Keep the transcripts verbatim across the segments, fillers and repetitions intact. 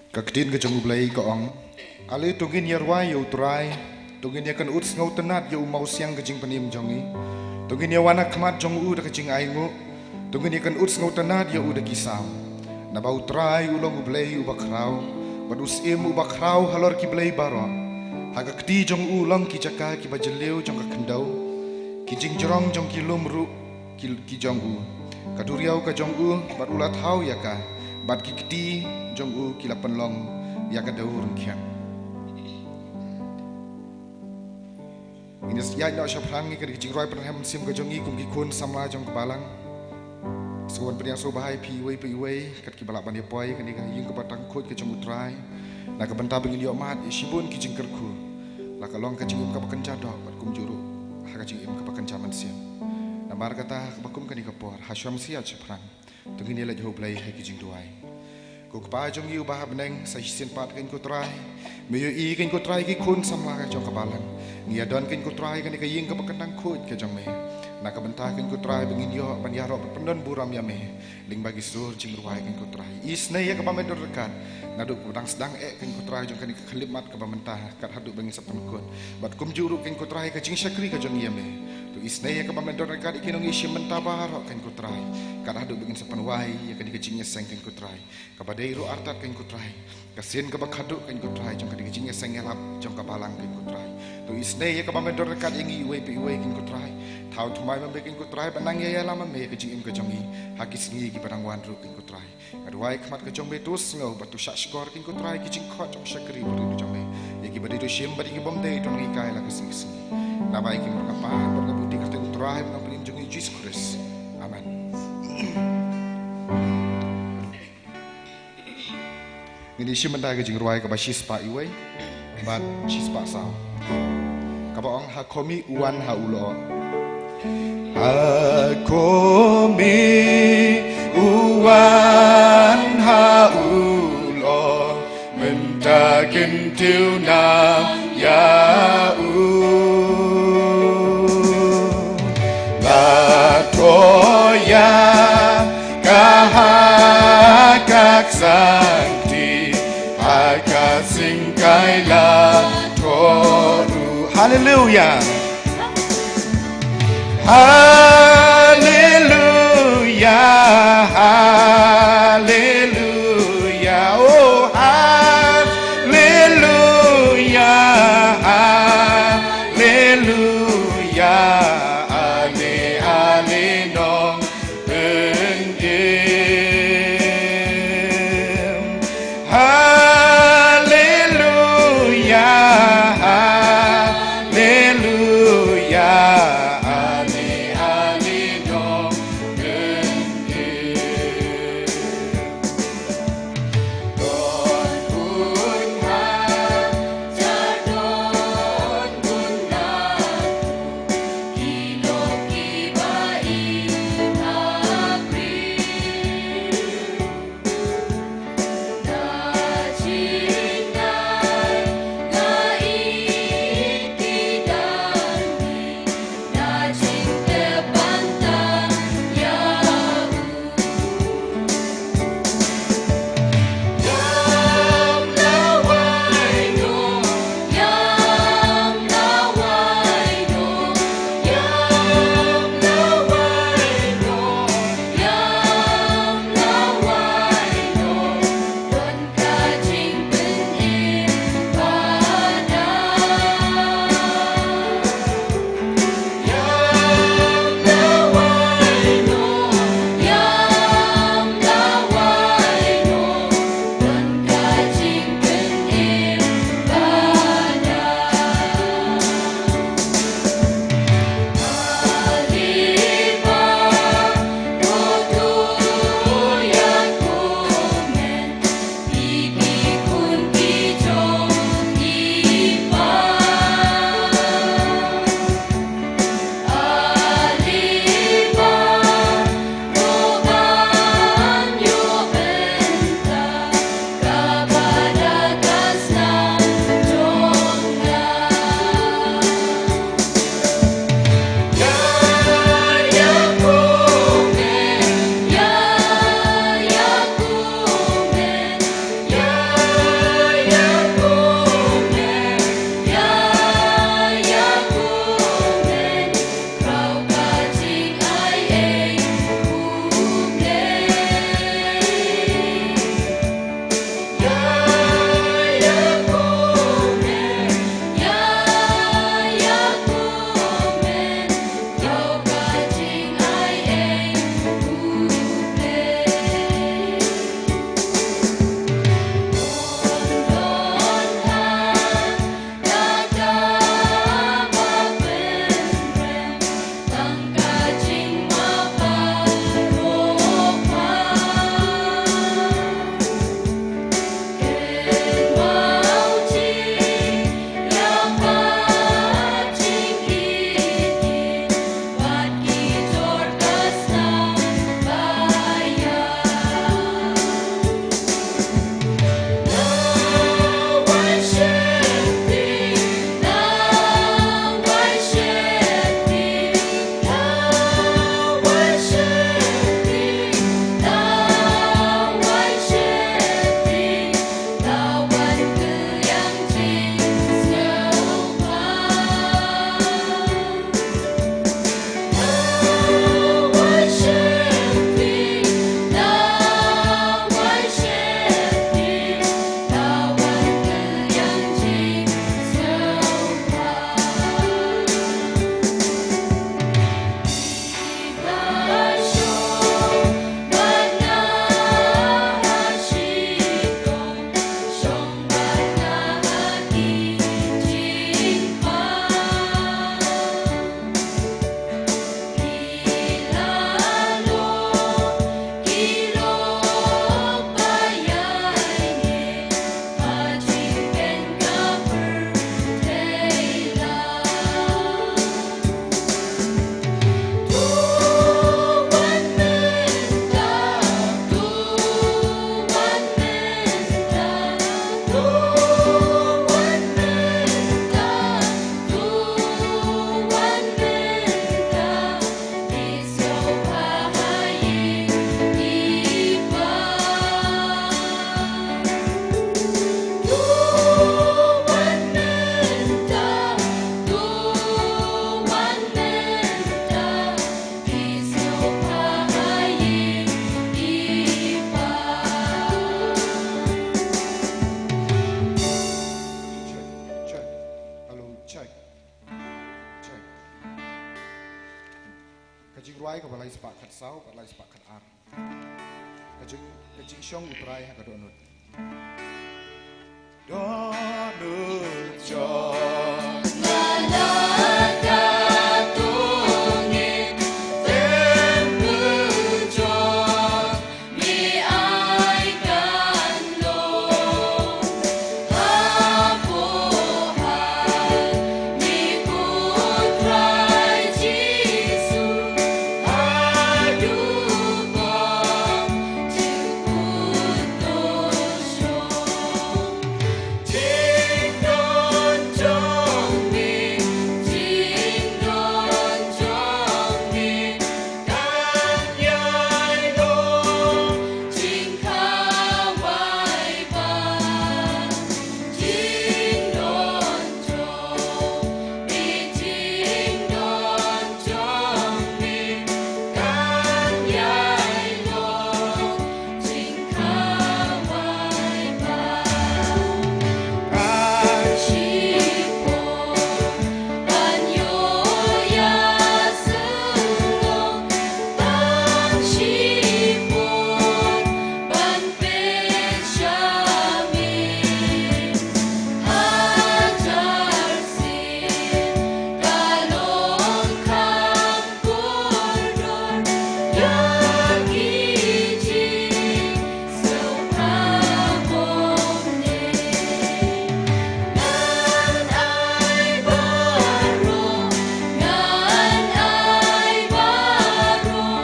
Ka ktien ka jong U Blei ka ong: Ale to ngin ïa rwai ïa U Trai, to ngin ïa kynnoh sngewtynnad ïa u mawsiang ka jingpynim jong ngi, to ngin ïa wan ha khmat jong u da ka jingainguh, to ngin ïa kynnoh sngewtynnad ïa u da ki salm. Naba U Trai u long U Blei uba khraw, bad u syiem uba khraw halor ki blei baroh. Ha ka kti jong u long ki jaka kiba jylliew jong ka khyndew, ki jingjrong jong ki lum ruh ki, ki jong u. Ka duriaw ka jong u, bad u la thaw ïa ka, bad ki kti jong u ki la pynlong ïa ka dew ryngkhiang. Ngin ïa ïaid noh shaphrang ïa ka jingrwai pynrem mynsiem ka jong ngi kum ki khun samla jong ka balang. Sa wan pdiang sngewbha ïa phi iwei pa iwei, kat kiba lah ban ïa poi kane ka ïing kaba tang khuid ka jong U Trai, na ka bynta ba ngin ïoh mad ïa shibun ki jingkyrkhu, la ka long ka jingim kaba kynja doh bad kumjuh ruh ha ka jingim kaba kynja mynsiem. Namar kata, kaba kum kane ka por, ha shuwa ban sa ïaid shaphrang, to ngin ïa leit ha U Blei ha ki jingduwai. Ko Kpa jong ngi uba ha bneng, sa shisien pat keiñ ko Trai, me ïohi keiñ ko Trai ki khun samla ka jong ka balang. Ngi ïa don keiñ ko Trai kane ka ïing kaba kyntang khuid ka jong me, na ka bynta keiñ ko Trai ba ngin ïoh ban ïaroh bad pyndon burom ïa me lyngba ki sur jingrwai keiñ ko Trai. Isynei ïa kaba me don ryngkat, naduh kaba dang sdang eh keiñ ko Trai jong kane ka khyllipmat kaba mynta, kat haduh ba ngin sa pynkut. Bad kumjuh ruh keiñ ko Trai ka jingshakri ka jong ngi ïa me, to isynei ïa kaba me don ryngkat ïa ki nongïashim bynta baroh keiñ ko Trai, kat haduh ba ngin sa pynwai ïa kane ka jingïaseng keiñ ko Trai, kaba dei ruh artat keiñ ko Trai, ka sien kaba khatduh keiñ ko Trai jong kane ka jingïaseng ïalap jong ka balang keiñ ko Trai. To isynei ïa kaba me don ryngkat ïa ngi iwei pa iwei keiñ ko Trai. Thaw thymmai ma me keiñ ko Trai ban nang ïa ïalam ma me ïa ka jingim ka jong ngi ha ki sngi kiba dang wan ruh keiñ ko Trai. Nga duwai khmat ka jong me, to sngew bad to shahshkor keiñ ko Trai ki jingkhot jong u shakri bariewduh jong me, ïa kiba dei, to shim bad ïa ki bym dei, to nang hikai la ka sngi ka sngi. Naba ïa kine nga pan bad nga bud ïa ka kyrteng U Trai bad Nongpynim jong ngi Jisu Khrist. Amen. Ngin ïa shim bynta ka jingrwai kaba shispah iwei bad shispah saw, kaba ong: Ha khmih u wan ha u lyoh. Ha khmih u wan ha u lyoh, mynta kyntiew na ïa u. La thoh ïa ka ha ka ksangti, ha ka syngkai la thoh ruh. Haleluya. Haleluya, haleluya, oh, haleluya, haleluya, ale, ale, nongpynim. Haleluya, haleluya, ale, ale, nongpynim. Don bun ha, ja don bun la, ki lok kiba im ha Khrist. saw bad lai spah khatar. Ka jing, ka jingshong U Trai ha ka dohnud. Dohnud jong nga la ka tong ïing, temple jong me ai kan long. Hapoh ha me ko Trai Jisu, haduh ba jingkut to shong. Jingdon jong me, jingdon jong me, kan ïai long jingkhawai bha. Jingdon jong me, jingdon jong me, kan ïai long jingkhawai bha. Kan shipor ban ïoh ïa sngewlong, kan shipor ban peit sha me. Hajar sien ka long kham kordor ïa ki jingsngewbha bymdei. Ngan ai baroh, ngan ai baroh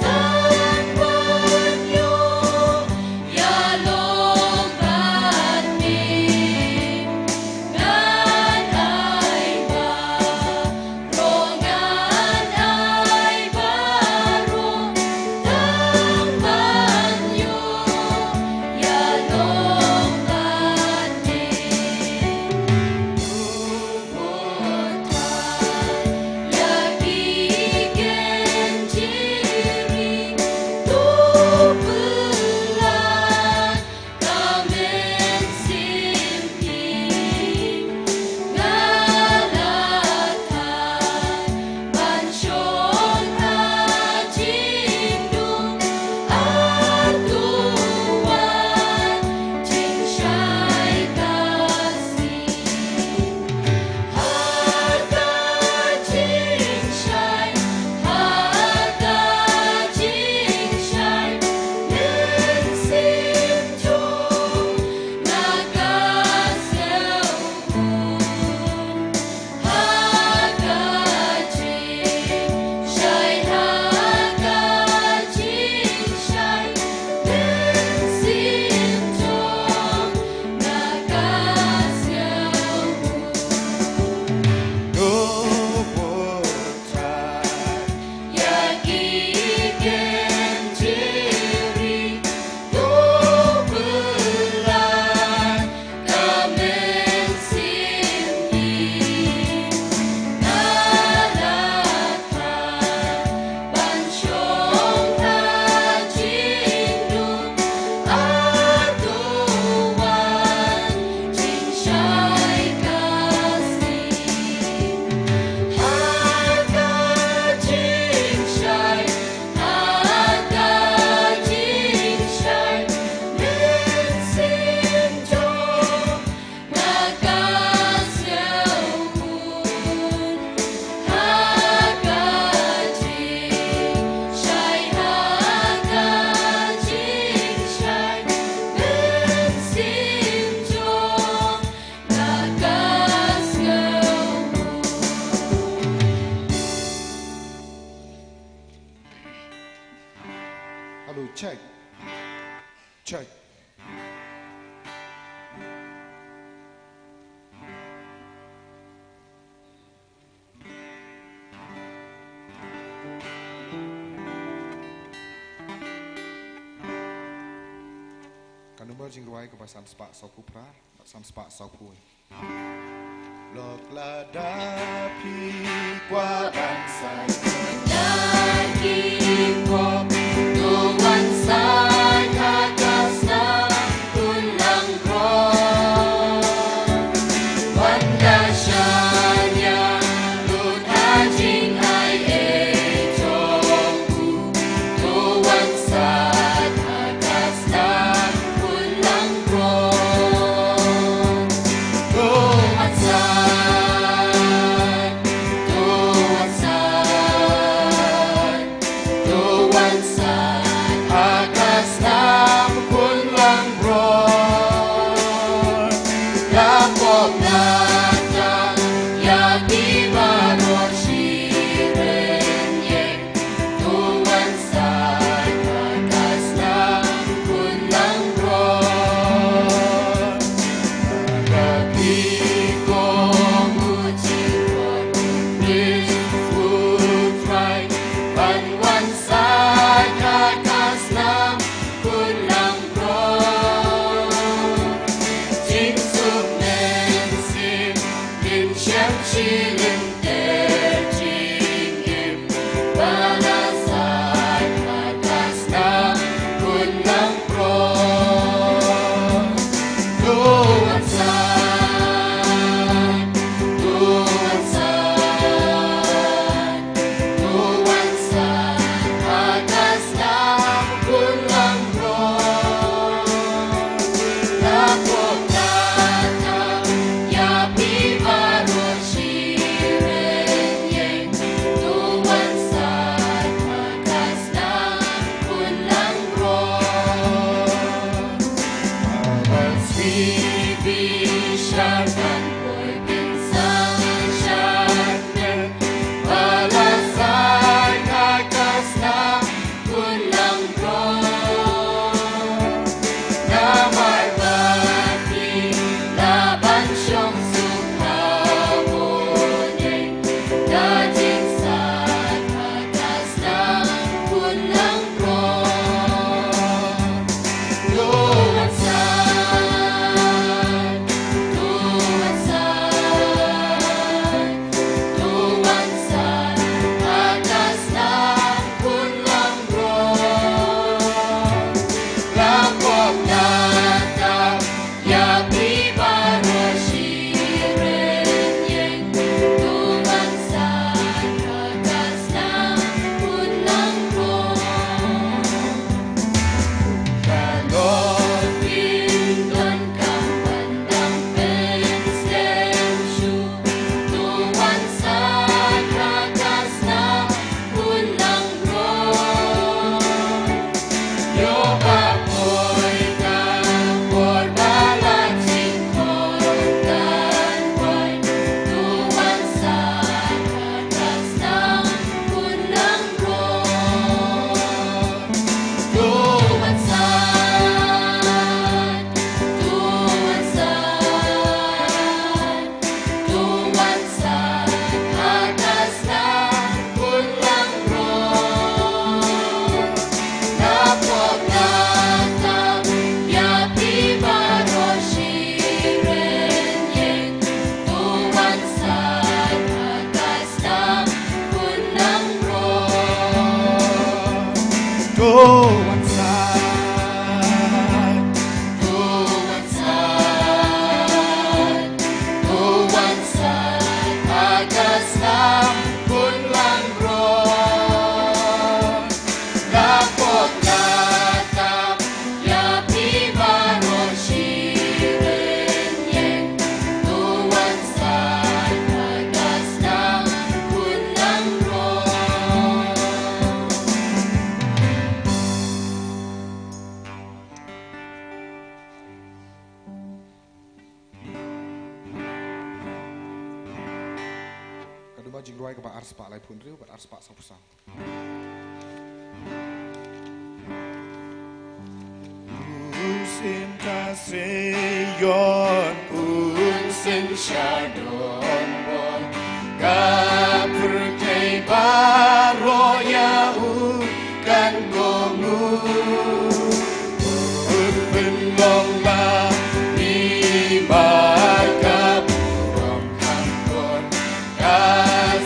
tang ban ïoh ïa long bad me. Ngan ai baroh, ngan ai baroh tang ban ïoh ïa long bad me. Hello, check. Check. Ka number jingrwai kaba san spah sawphew phra, san spah sawphew. Lok lada phi kwah ban sai, lada phi kwah to wan sai ha ka snam Kunlangpro. Wan da shaniah lut ha jingai ei jong u. Ka duma jingrwai kaba arspah laiphew hynriew bad arspah sawphew saw. Usim ta Sion, usim sha don bor, ka pyrthei baroh ïa u kan kohnguh. Un pynlong la i ba ka burom kham khot, ka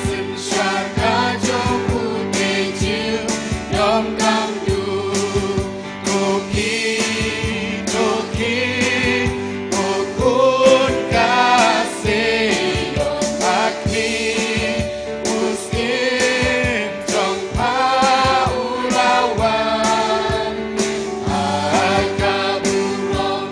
synshar ka jong u te jingdom kham duh. To khie, to khie, ko khun ka Sion, ha khmih u Syiem jong pha u la wan. Ha ka burom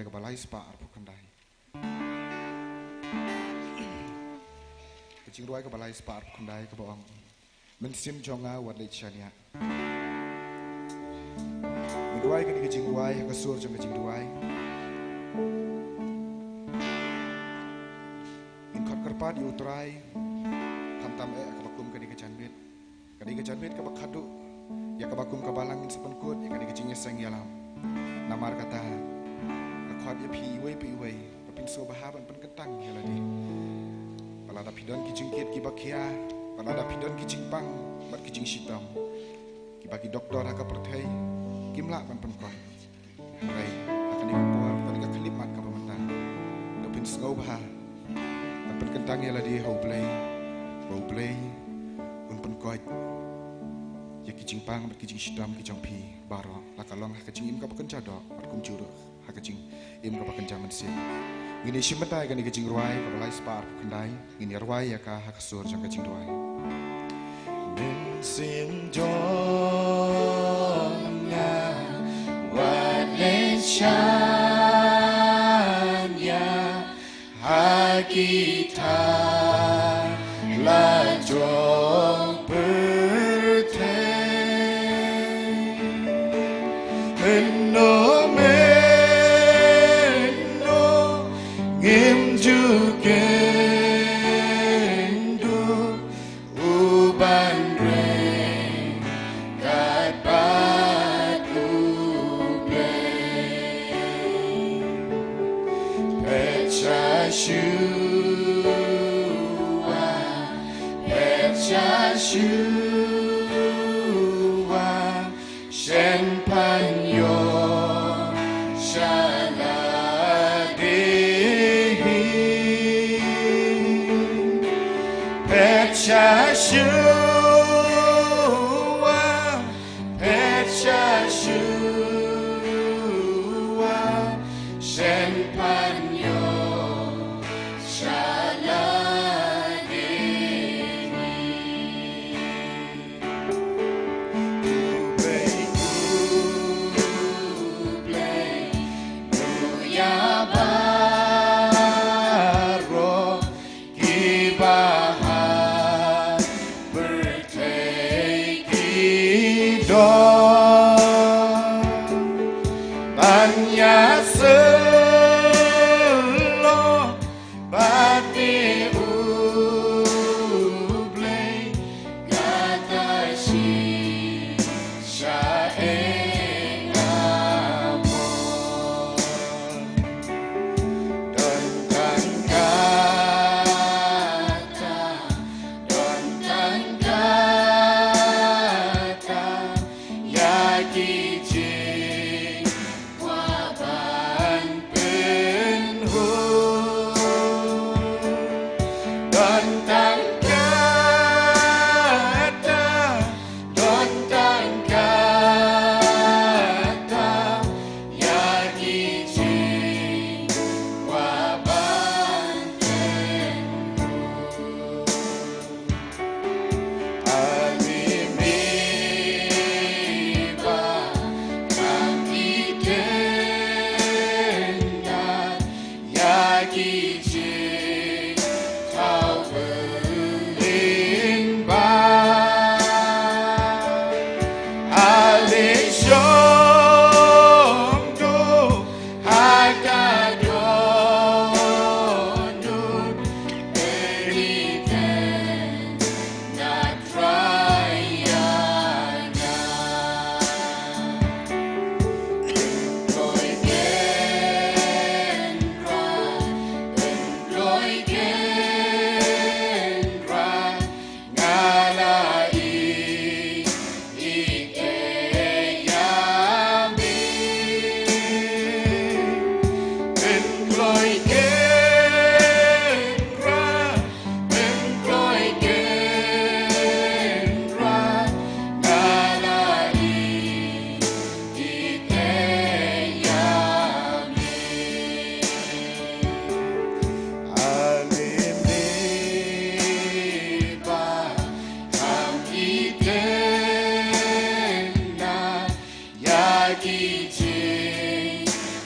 Kaba lai spah arphew khyndai. Ka jingrwai kaba lai spah arphew khyndai kaba ong: Mynsiem jong nga wat leit shaniah. Ngin rwai kane ka jingrwai ha ka sur jong ka jingduwai. Ngin khot kyrpad ïa U Trai, khamtam eh ha kaba kum kane ka janmiet. Kane ka janmiet kaba khadduh, ïa kaba kum ka balang ngin sa pynkut ïa kane ka jingïaseng ïalam. Namar kata, nga khot ïa phi iwei pa iwei ba phin sngewbha ban pynkyntang ïa lade. Ba lada phi don ki jingkit kiba khia, ba lada phi don ki jingpang bad ki jingshitom, kiba ki doktor ha ka pyrthei kim lah ban pynkut. Hynrei ha kane ka por, kane ka khyllipmat kaba mynta, to phin sngewbha ban pynkyntang ïa lade ha U Blei, ba U Blei un pynkoit ïa ki jingpang bad ki jingshitom ki jong phi baroh, la ka long ha ka jingim kaba kynja doh bad kumjuh ruh ha ka jingim kaba kynja mynsiem. Ngin ïa shim bynta ïa kane ka jingrwai kaba lai spah arphew khyndai. Ngin ïa rwai ïa ka ha ka sur jong ka jingduwai. Mynsiem jong nga wat leit shaniah ha ki thala jong pyrthei. Mynno mynno ngim ju kynduh u ban rwai kat bad U Blei. Pyrshah shuwa, pyrshah shuwa, shen pan ïoh sha lade hi. Pyrshah shuwa, pyrshah shuwa, shen pan ïoh sha lade hi. U Blei, U Blei, ïa baroh kiba ha pyrthei ki don ban ïasyllok bad U Blei, kata shisha ïa nga mon. Don tang kata, don tang kata ïa ki jing kwah ban pynhun. Don tang kata, don tang kata ïa ki jing kwah ban pynhun. Ani mih ba kam ki kynda ïa ki jingthaw lyngba. Ale shong to ha ka dohnud, pynithuh na Trai ïa nga. Pynkloi kynrad, pynkloi kynrad, nga la ïeit ïeit ïa me. Pynkloi kynrad, pynkloi kynrad, nga la ïeit ïeit ïa me. Ale me ba kam ïeit ïa ki jingthaw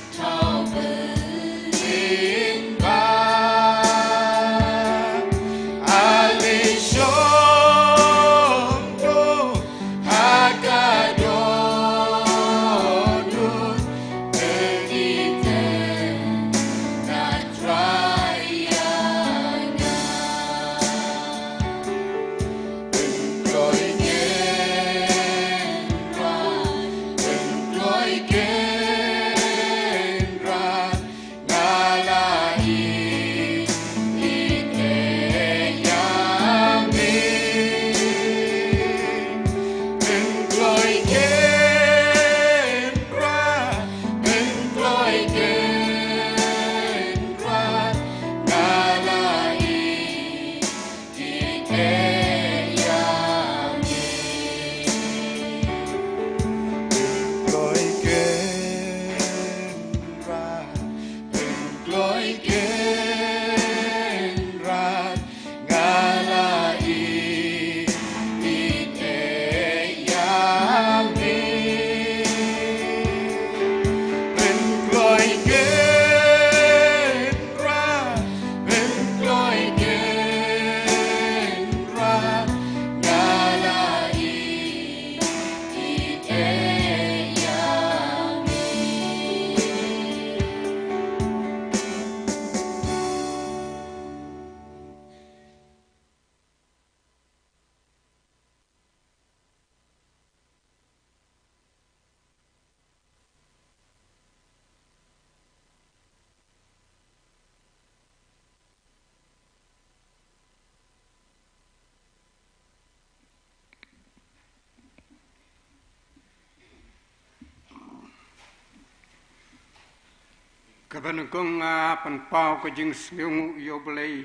Kaba nyngkong nga pynpaw ka jingsngewnguh ïa U Blei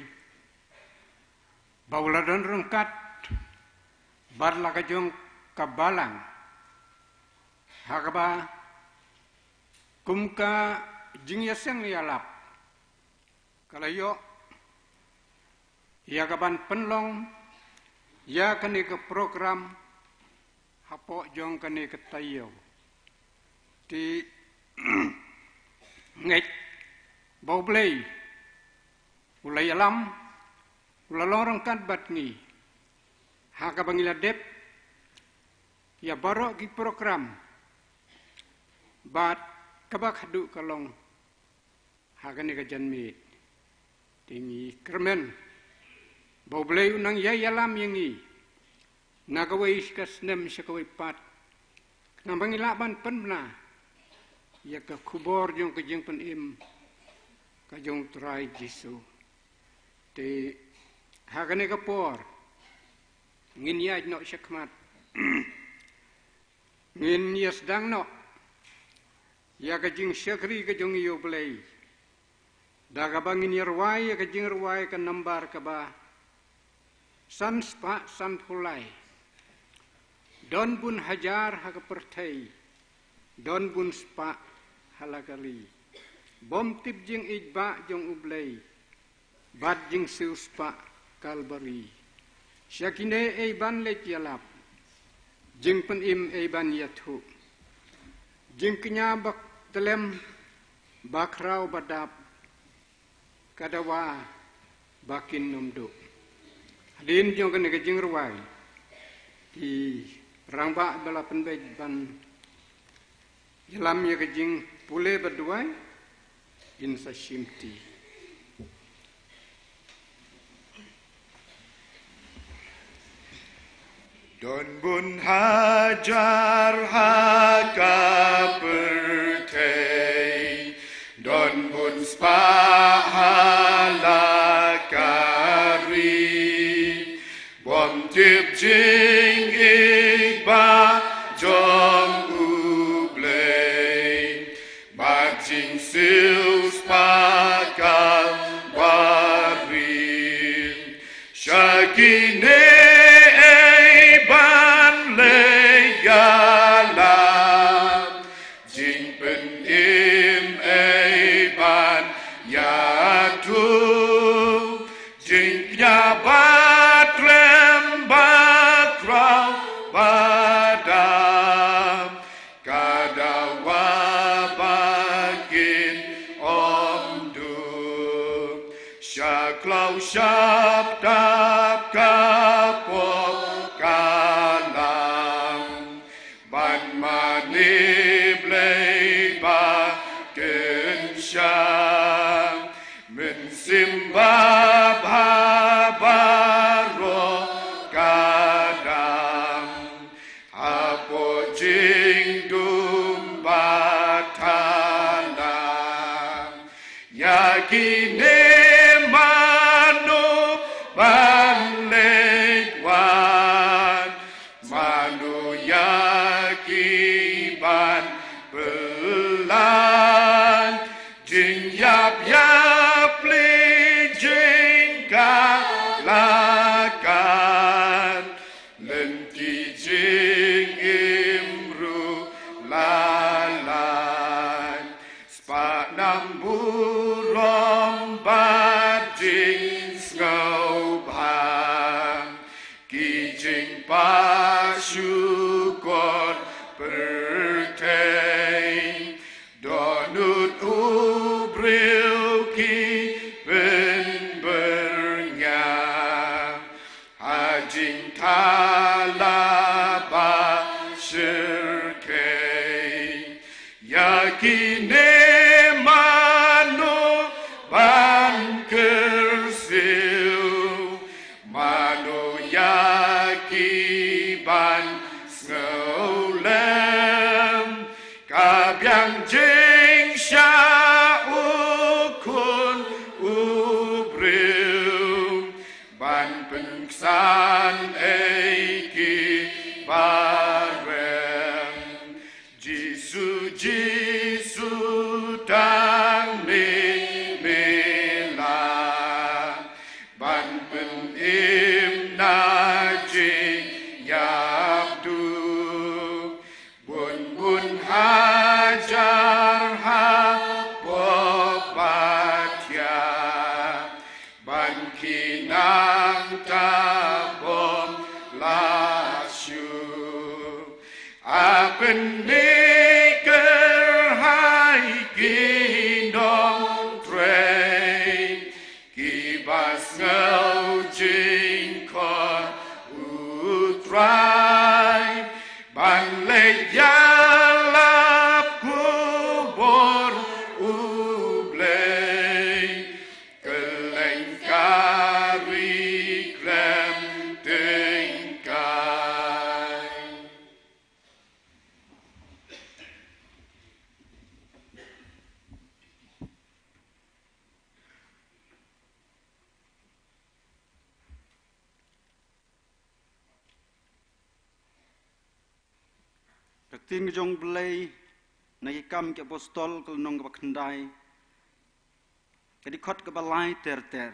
ba u la don ryngkat bad la ka jong ka balang ha kaba kum ka jingïaseng ïalap ka la ïoh ïa ka ban pynlong ïa kane ka program hapoh jong kane ka taïew. Te ngeit ba U Blei u la ïalam, u la long ryngkat bad ngi ha kaba ngi la dep ïa baroh ki program bad kaba khadduh ka long ha kane ka janmiet. Te ngi kyrmen ba U Blei un nang ïai ïalam ïa ngi na kawei ka snem sha kawei pat, khnang ba ngi lah ban pynbna ïa ka khubor jong ka jingpynim ka jong U Trai Jisu. Te ha kane ka por ngin ïaid noh shakhmat. Ngin ïa sdang noh ïa ka jingshakri ka jong ngi ïa U Blei da kaba ngin ïa rwai ïa ka jingrwai ka nambar kaba san spah sanphew lai. Don bun hajar ha ka pyrthei, don bun spah ha la ka ri, bym tip jingïeit ba jong U Blei bad jingsiew spah Kalbari. Sha kine ei ban leit ïalap, jingpynim ei ban ïathuh, jingkñia ba tlem, ba khraw ba dap, ka dawa ba kin ym duh. Hadien jong kane ka jingrwai, ki rangbah ba la pynbeit ban ïalam ïa ka jingpule bad duwai, in sa shim ti. Don bun hajar ha ka pyrthei, don bun spah ha la ka ri, bym tip jingïeit ba jong U Blei bad jingsiew spah Kalbari. Sha kine ei ban leit ïalap, jingpynim ei ban ïathuh, jingkñia ba tlem, ba khraw ba dap, ka dawa ba kin ym duh. Sha khlaw sha btap, ka pop ka lam, ban mane Blei ba kynsha. Mynsiem babha baroh ka dam hapoh jingdum ba thana. Ïa kine mano ban leit wan, mano ïa ki ban pynlait? Jingïap ïapli, jingkalakat, lynti jingim ruh la lait. Spah nam burom bad jingsngewbha, ki jingpashukor pyrthei. Dohnud u briew ki pynbyrngiah ha jingthala ba shyrkhei. Ïa kine mano ban kyrsiew, mano ïa ki ban sngewlem? Ka biang jingshah u Khun u briew ban pynksan ïa ki barem. Jisu, Jisu, tang ne ïap duh, bun bun hajar ha pop ba thiah, ban ki nang ta bom la shu. A pynmih kyrhai ki nongtrei, ki ba sngew jingkhot U Trai, ban leit ïalap khubor U Blei, kylleng ka ri khlem tyngkai. Ka ktien ka jong U Blei na Ki Kam ki Apostol, ka lynnong kaba khyndai, ka dkhot kaba lai ter ter.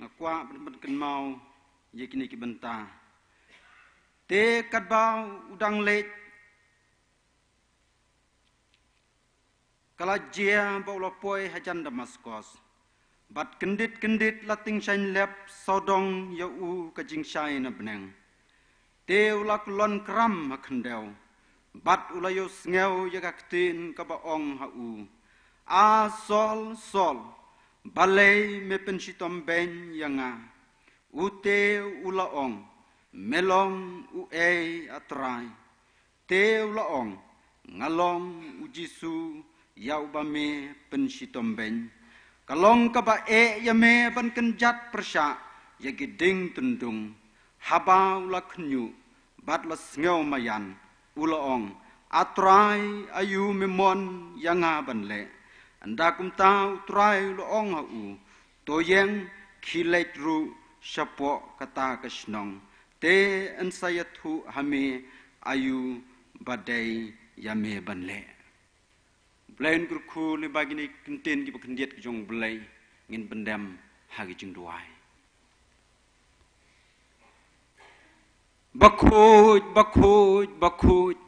Nga kwah ban pynkynmaw ïa kine ki bynta. Te katba u dang leit, ka la jia ba u la poi hajan Damaskos. Bad kyndit kyndit la tyngshaiñ lep sawdong ïa u ka jingshai na bneng. Te u la kyllon kram ha khyndew, bad u la ïohsngew ïa ka ktien kaba ong ha u, A Saul, Saul, balei me pynshitom beiñ ïa nga? U te u la ong, Me long uei, A Trai? Te u la ong, Nga long U Jisu, ïa uba me pynshitom beiñ. Ka long kaba eh ïa me ban kynjat pyrshah ïa ki dieng tyndung. Haba u la khynñiuh bad la sngew maïan, u la ong, A Trai, aïu me mon ïa nga ban leh? Ynda kumta U Trai u la ong ha u, To ïeng, khie leit ruh shapoh kata ka shnong. Te yn sa ïathuh ha me aïu ba dei ïa me ban leh. Blei un kyrkhu lyngba kine ki kyntien kiba khyndiat ki jong U Blei. Ngin pyndem ha ki jingduwai. Bakhuid, bakhuid, bakhuid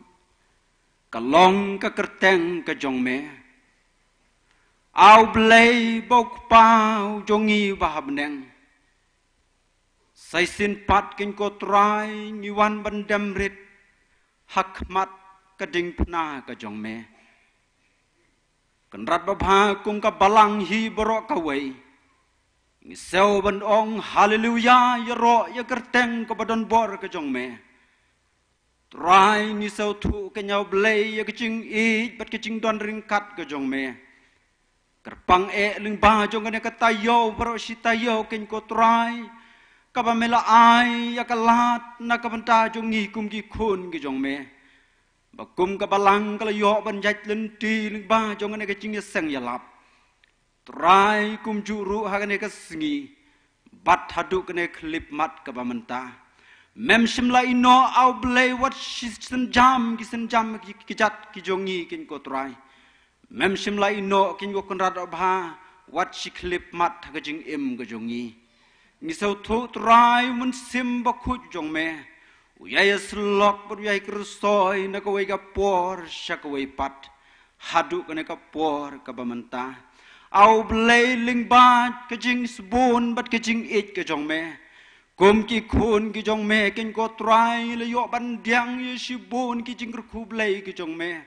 ka long ka kyrteng ka jong me, A U Blei ba u Kpa u jong ngi ba ha bneng. Sa shisien pat kein ko Trai ngi wan ban dem rit ha khmat ka diengphna ka jong me. Kynrad babha, kum ka balang hi baroh kawei, ngi sngew ban ong haleluya ïaroh ïa ka kyrteng kaba donbor ka jong me. Trai, ngi sngewthuh kein, A U Blei, ïa ka jingïeit bad ka jingdon ryngkat ka jong me. Kyrpang eh lyngba jong kane ka taïew baroh shi taïew kein ko Trai, kaba me la ai ïa ka lad na ka bynta jong ngi kum ki khun ki jong me. Ba kum ka balang ka la ïoh ban ïaid lynti lyngba jong kane ka jingïaseng ïalap. Trai, kumjuh ruh ha kane ka sngi bad haduh kane ka khyllipmat kaba mynta, mem shym la ïehnoh, A U Blei, wat shi sienjam ki sienjam ki kjat ki jong ngi kein ko Trai. Mem shym la ïehnoh kein ko Kynrad babha, wat shi khyllipmat ha ka jingim ka jong ngi. Ngi sngewthuh Trai, U Mynsiem Bakhuid jong me u ïai ïasyllok bad u ïai kyrsoi na kawei ka por sha kawei pat haduh kane ka por kaba mynta. A U Blei, lyngba ka jingsbun bad ka jingïeit ka jong me, kum ki khun ki jong me kein ko Trai, la ïoh ban pdiang ïa shibun ki jingkyrkhu Blei ki jong me.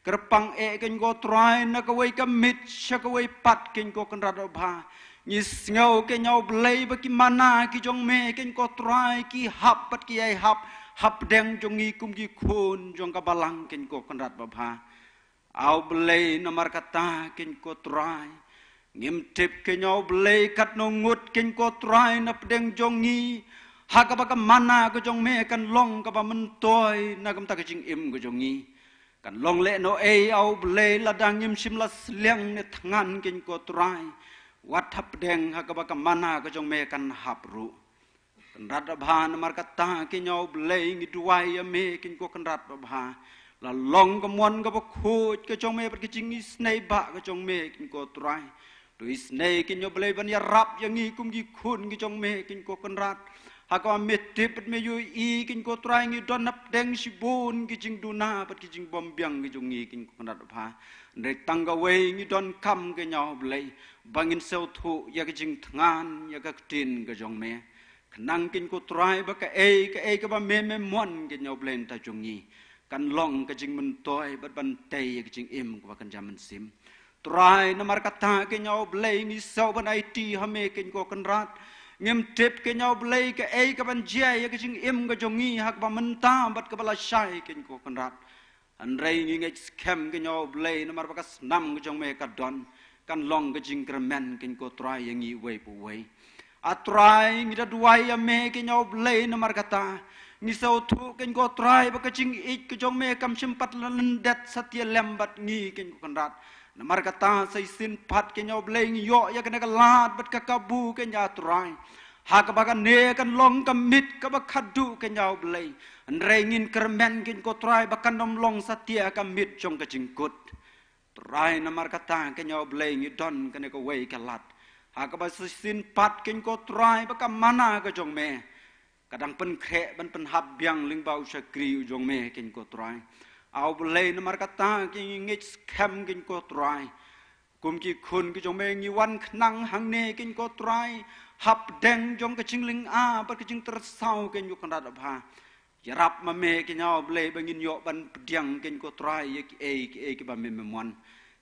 Kyrpang eh kein ko Trai, na kawei ka miet sha kawei pat kein ko Kynrad babha, ngi sngew kein, A U Blei, ba ki mana ki jong me kein ko Trai ki hap bad ki ïai hap hapdeng jong ngi kum ki khun jong ka balang kein ko Kynrad babha. A U Blei, namar kata kein ko Trai, ngim tip kein, A U Blei, katno ngut kein ko Trai na pdeng jong ngi ha kaba ka mana ka jong me kan long kaba myntoi na ka bynta ka jingim ka jong ngi. Kan long lehnohei, A U Blei, lada ngim shym la sliang ne thngan kein ko Trai, wat hapdeng ha kaba ka mana ka jong me kan hap ruh. Kynrad babha, namar kata kein, A U Blei, ngi duwai ïa me kein ko Kynrad babha, la long ka mon kaba khuid ka jong me bad ka jingisynei ba ka jong me kein ko Trai. To isynei kein, A U Blei, ban ïarap ïa ngi kum ki khun ki jong me kein ko Kynrad. Ha kaba me tip bad me ïohi kein ko Trai ngi don hapdeng shibun ki jingduna bad ki jingbymbiang ki jong ngi kein ko Kynrad Bapha. Hynrei tang kawei ngi donkam kein ïa U Blei ba ngin sngewthuh ïa ka jingthngan ïa ka ktien ka jong me. Khnang kein ko Trai ba kaei kaei kaba me me mon kein ïa U Blei nangta jong ngi kan long ka jingmyntoi bad ban tei ïa ka jingim kaba kynja mynsiem. Trai namar kata kein ïa U Blei ngi sngew ban aiti ha me kein ko Kynrad. Ngim tip kein ïa U Blei kaei kaban jia ïa ka jingim ka jong ngi ha kaba mynta bad kaba lashai kein ko Kynrad. Hynrei ngi ngeit skhem kein ïa U Blei namar ba ka snam ka jong me ka don kan long ka jingkyrmen kein ko Trai ïa ngi uwei pa uwei. A Trai ngi da duwai ïa me kein ïa U Blei namar kata ngi sngewthuh kein ko Trai ba ka jingïeit ka jong me kam shym pat la lyndet satia lem bad ngi kein ko Kynrad. Namar kata sa shisien pat kein ïa U Blei ngi ïoh ïa kane ka lad bad ka kabu kein ïa Trai. Ha kaba kane kan long ka miet kaba khadduh kein ïa U Blei. Hynrei ngin kyrmen kein ko Trai ba kan ym long satia ka miet jong ka jingkut. Trai namar kata kein ïa U Blei ngi don kane kawei ka lad. Ha kaba sa shisien pat kein ko Trai ba ka mana ka jong me ka dang pynkhreh ban pynhap biang lyngba u shakri u jong me kein ko Trai. A U Blei namar kata kein ngi ngeit skhem kein ko Trai. Kum ki khun ki jong me ngi wan khnang hangne kein ko Trai hapdeng jong ka jinglynga bad ka jingtyrsaw kein ko Kynrad Bapha. Ïarap ma me kein ïa U Blei ba ngin ïoh ban pdiang kein ko Trai ïa kiei kiei kiba me me mon.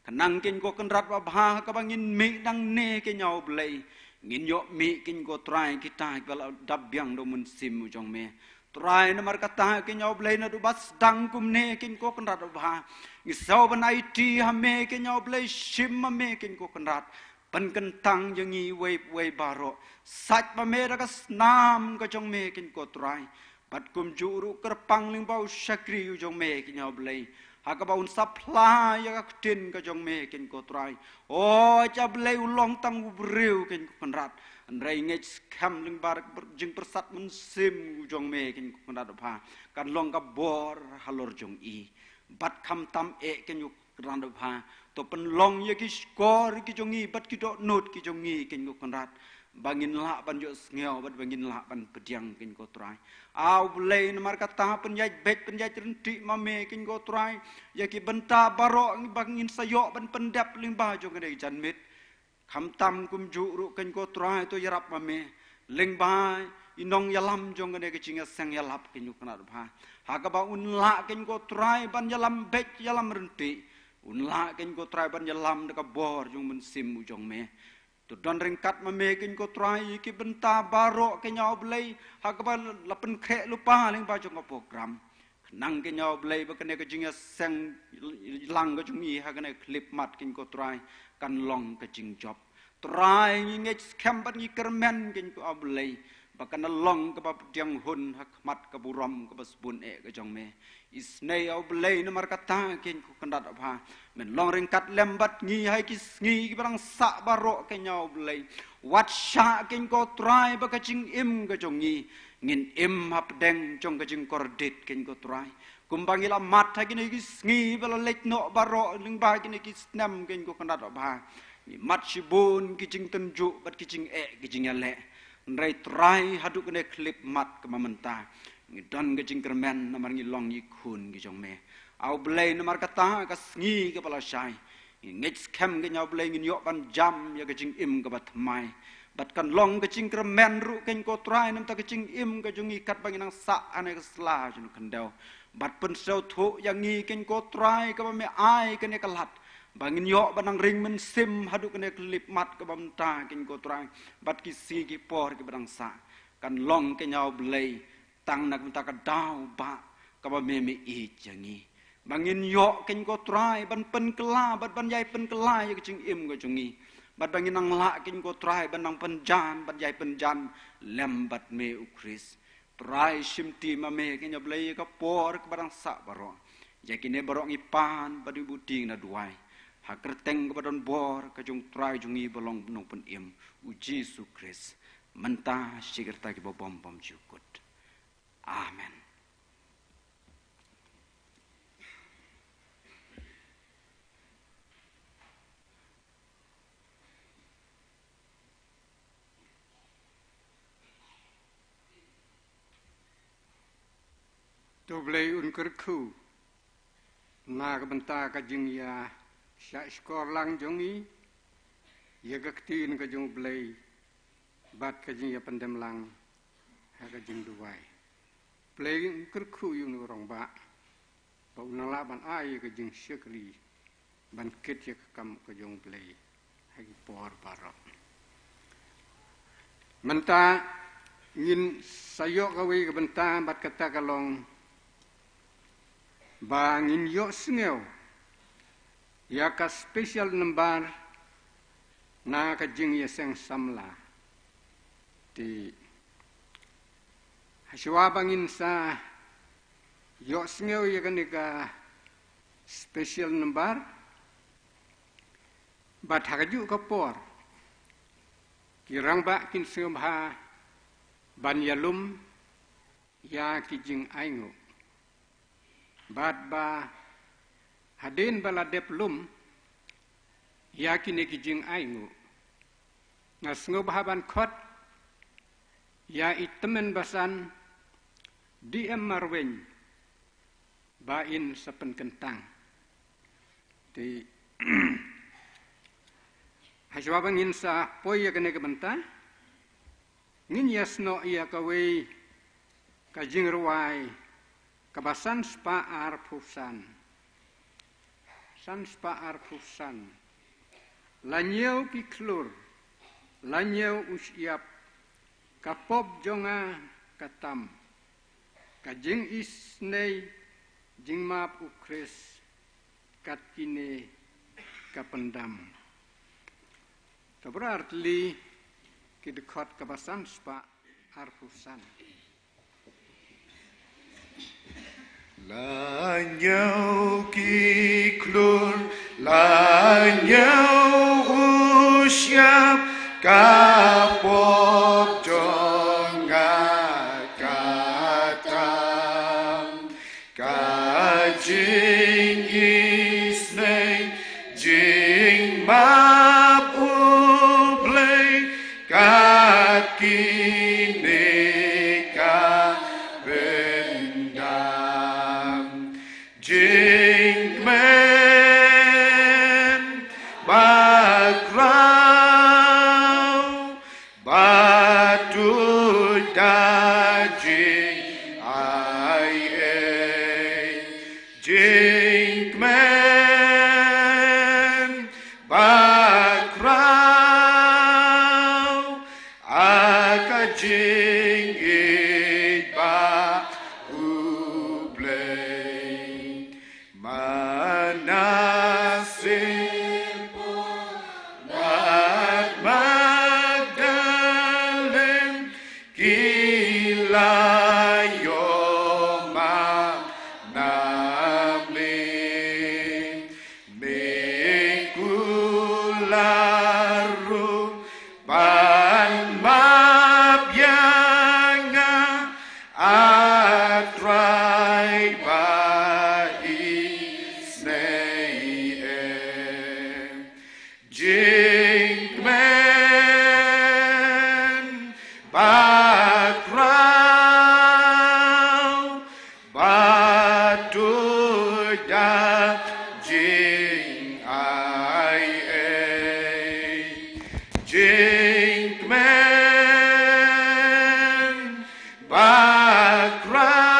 Khnang kein ko Kynrad Bapha kaba ngin mih nangne kein ïa U Blei ngin ïoh mih kein ko Trai kita kiba la dap biang da u Mynsiem u jong me. Trai namar kata kein ïa U Blei naduh ba sdang kumne kein ko Kynrad Bapha ngi sngew ban aiti ha me kein ïa U Blei shim ma me kein ko Kynrad. Pynkyntang ïa ngi uwei uwei baroh. Sait ma me da ka snam ka jong me kein ko Trai. Bad kumjuh ruh kyrpang lyngba u shakri u jong me kein ïa U Blei ha kaba un sa phla ïa ka ktien ka jong me kein ko Trai. O ïa U Blei u long tang u briew kein ko Kynrad. Hynrei ngeit skhem lyngba ka jingpyrsad Mynsiem u jong me kein ko Kynrad Bapha kan long ka bor halor jong i. Bad khamtam eh kein ko Kynrad Bapha to pynlong ïa ki shkor ki jong ngi bad ki dohnud ki jong ngi kein ko Kynrad ba ngin lah ban ïohsngew bad ba ngin lah ban pdiang kein ko Trai. A U Blei namar kata pynïaid beit pynïaid ryntih ma me kein ko Trai ïa ki bynta baroh ba ngin sa ïoh ban pyndep lyngba jong kane ka janmiet. Khamtam kumjuh ruh kein ko Trai to ïarap ma me lyngba i nongïalam jong kane ka jingïaseng ïalap kein ko Kynrad Bapha ha kaba un lah kein ko Trai ban ïalam beit ïalam ryntih. Un lah kein ko Trai ban ïalam da ka bor jong u Mynsiem u jong me. To don ryngkat ma me kein ko Trai ïa ki bynta baroh kein ïa U Blei ha kaba la pynkhreh lypa lyngba jong ka program. Khnang kein ïa U Blei ba kane ka jingïaseng lang ka jong i ha kane ka khyllipmat kein ko Trai kan long ka jingjop. Trai ngi ngeit skhem bad ngi kyrmen kein ko ïa U Blei ba kan long kaba pdiang hun ha khmat ka burom kaba sbun eh ka jong me. Isynei ïa U Blei namar kata kein ko Kynrad Bapha men long ryngkat lem bad ngi ha ki sngi kiba dang sah baroh kein ïa U Blei. Wat shah kein ko Trai ba ka jingim ka jong ngi ngin im hapdeng jong ka jingkordit kein ko Trai. Kumba ngi la mad ha kine ki sngi ba la leit noh baroh lyngba kine ki snem kein ko Kynrad Bapha ngi mad shibun ki jingtynjuh bad ki jingeh ki jingïaleh. Hynrei Trai haduh kane ka khyllipmat kaba mynta ngi don ka jingkyrmen namar ngi long i khun ki jong me. A U Blei namar kata ka sngi kaba lashai ngi ngeit skhem kein ïa U Blei ngin ïoh ban jam ïa ka jingim kaba thymmai. Bad kan long ka jingkyrmen ruh kein ko Trai namar ka jingim ka jong ngi katba ngi nang sah ha kane ka sla jong ka khyndew. Bad pynsngewthuh ïa ngi kein ko Trai kaba me ai kane ka lad ba ngin ïoh ban nang ring mynsiem haduh kane ka khyllipmat kaba mynta kein ko Trai. Bad ki sngi ki por kiba dang sah kan long kein ïa U Blei tang na ka bynta ka daw ba kaba me me ïeit ïa ngi. Ba ngin ïoh kein ko Trai ban pynkylla bad ban ïai pynkylla ïa ka jingim ka jong ngi. Bad ba ngin nang lah kein ko Trai ban nang pynjan bad ïai pynjan lem bad me U Khrist. Trai shimti ma me kein ïa U Blei ïa ka por kaba dang sah baroh. Ïa kine baroh ngi pan bad ngi buti ngi da duwai ha kyrteng kaba don bor ka jong U Trai jong ngi ba long Nongpynim U Jisu Khrist. Mynta shi kyrta kiba bom bom jukut. Amen. To Blei un kyrkhu na ka bynta ka jingïashah shkor lang jong ngi ïa ka ktien ka jong U Blei bad ka jingïapyndem lang ha ka jingduwai. Blei un kyrkhu ïa u rangbah ba un lah ban ai ïa ka jingshakri ban kit ïa ka kam ka jong U Blei ha ki por baroh. Mynta ngin sa ïoh kawei ka bynta bad kata ka long ba ngin ïohsngew ïa ka special number na ka jingïaseng samla. Te hashwa ba ngin sa ïohsngew ïa kane ka special number, bad ha kajuh ka por ki rangbah kin sngewbha ban ïalum ïa ki jingainguh. Bad ba hadien ba la dep lum ïa kine ki jingainguh, nga sngewbha ban khot ïa i tymmen basan D M Marwein ba in sa pynkyntang. Te hashwa ba ngin sa poi ïa kane ka bynta, ngin ïasnoh ïa kawei ka jingrwai kaba san spah arphew san. San spah arphew san. La ñiew ki khlur, la ñiew u shyiap, ka pop jong nga ka tam, ka jingisynei jingmap U Khrist, kat kine ka pyndam. Ka brar tylli ki dkhot kaba san spah arphew san. La ñiew ki khlur, la ñiew u shyiap, ka pop jong nga ka tam, ka jingisynei jingmap U Blei, kat kine ka pyndam. Jingkmen bakhraw ba tuid da jingai ei. Jingkmen bakhraw ha ka jingïeit ba U Blei. Manasseh bad Magdalin ki la ïoh map namar me kular ruh ban map ïa nga, A Trai ba isynei eh. Jingkmen bakhraw ba tuid da jingai ei. Jingkmen bakhraw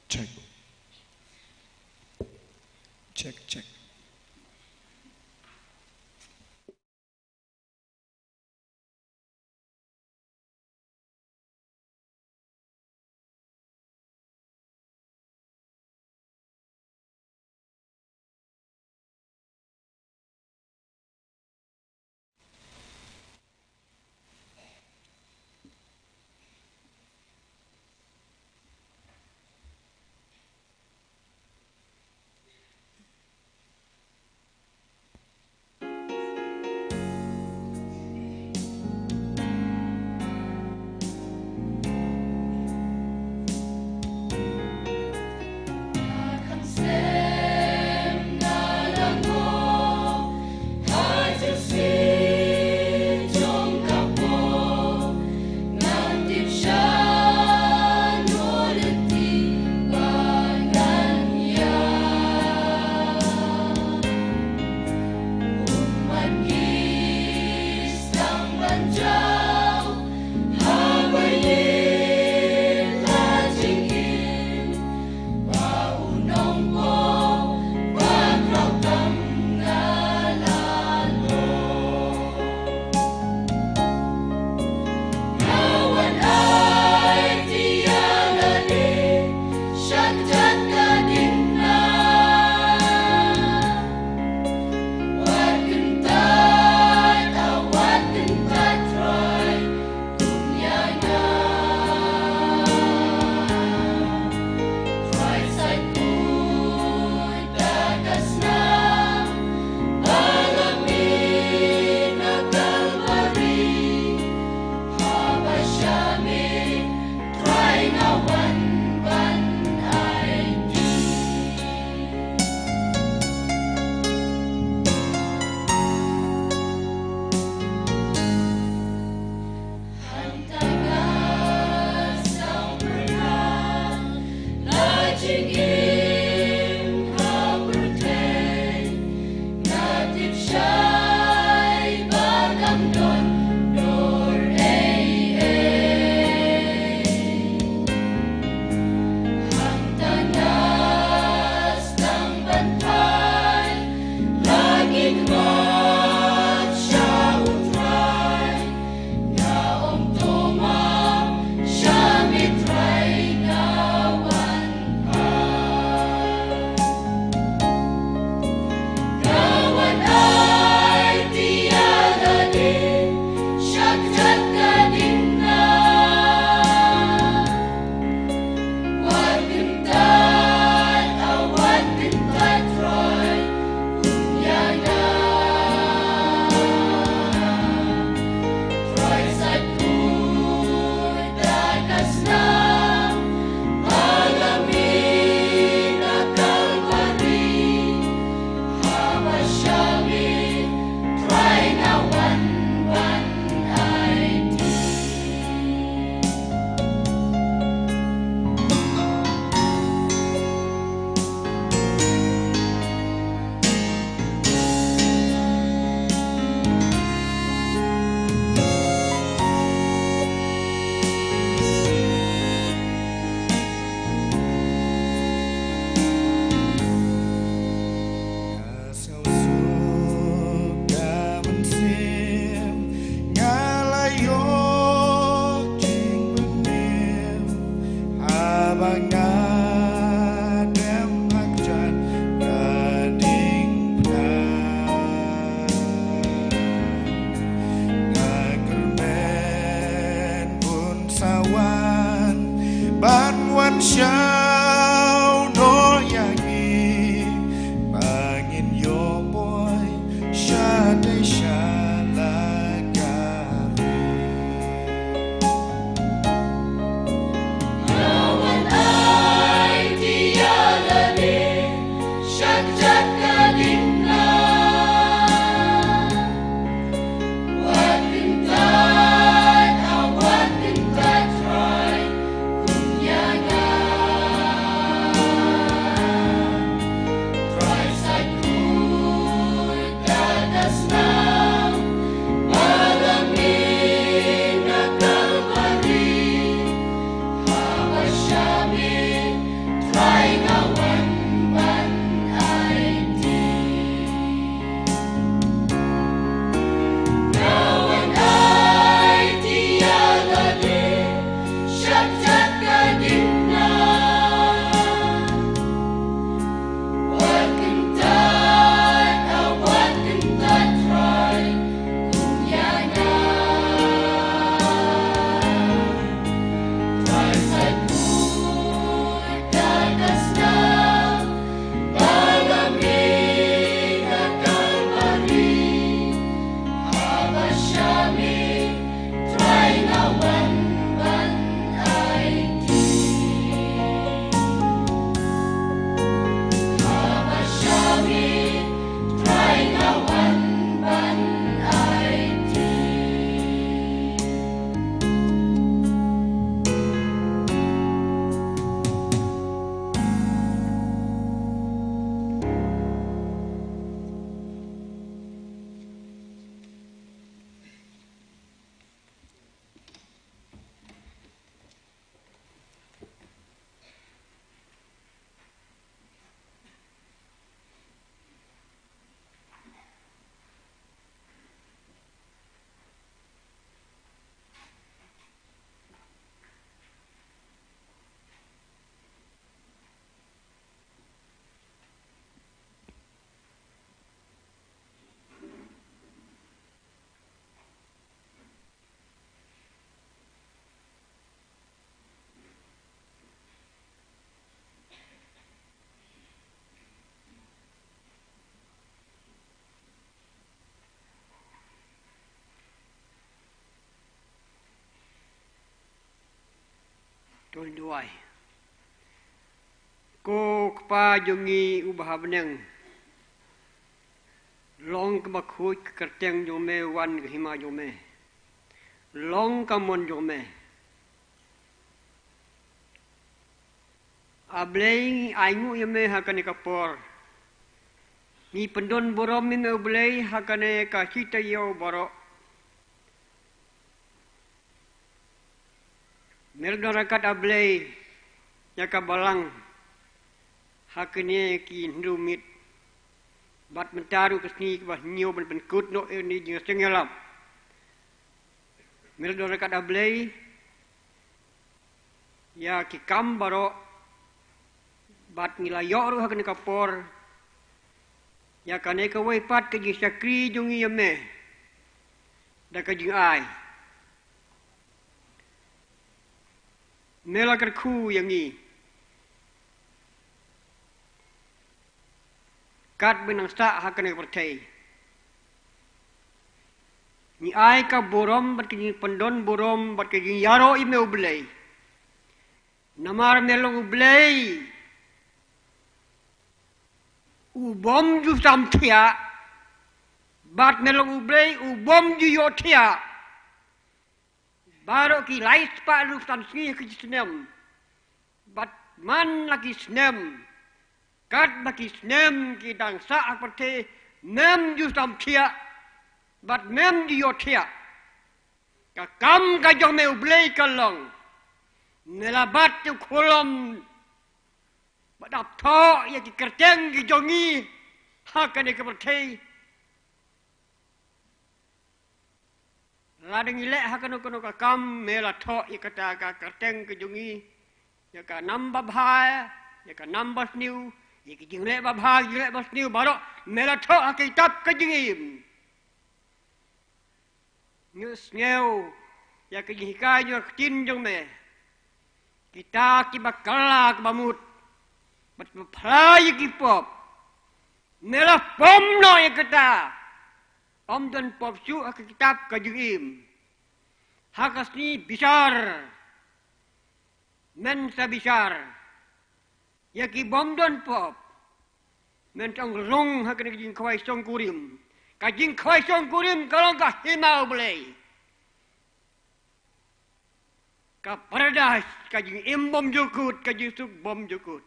Check. Check, check. Duwai. Ko Kpa jong ngi uba ha bneng, long kaba khuid ka kyrteng jong me, wan ka hima jong me, long ka mon jong me. A Blei, ngi ainguh ïa me ha kane ka por. Ngi pyndon burom ïa me, A Blei, ha kane ka shi taïew baroh. Me la don ryngkat, A Blei, ïa ka balang ha kine ki hynriew miet, bad mynta ruh ka sngi kaba hynñiew ban pynkut noh ïa kane ka jingïaseng ïalap. Me la don ryngkat, A Blei, ïa ki kam baroh, bad ngi la ïoh ruh ha kane ka por ïa kane kawei pat ka jingshakri jong ngi ïa me da ka jingai. Me la kyrkhu ïa ngi katba ngi nang sah ha kane ka pyrthei. Ngi ai ka burom bad ka jingpyndon burom bad ka jingïaroh ïa me, U Blei. Namar me long U Blei u bym ju samthiah, bad me long U Blei u bym ju ïohthiah. Baroh ki lai spah hynriew san sngi ha ka snem, bad man la ki snem, katba ki snem ki dang sah ha pyrthei, mem ju samthiah bad mem ju ïohthiah. Ka kam ka jong me, U Blei, ka long, me la bat ïa u khulom bad ap thoh ïa ki kyrteng ki jong ngi ha kane ka pyrthei. Lada ngi leh ha kano kano ka kam, me la thoh ïa kata ka kyrteng ka jong ngi, ïa ka nam babha, ïa ka nam basniew, ïa ki jingleh babha, jingleh basniew baroh, me la thoh ha ka kitab ka jingim. Ngi sngew ïa ka jinghikai jong ka ktien jong me. Kita kiba kylla, kiba mut bad kiba phla ïa ki pop, me la pom noh ïa kata. Ym don pop shuh ha ka kitab ka jingim. Ha ka sngi bishar men sa bishar ïa ki bym don pop. Men tang rung ha kane ka jingkhawai shongkurim. Ka jingkhawai shongkurim ka long ka hima U Blei. Ka paradais, ka jingim bymjukut, ka jingsuk bymjukut.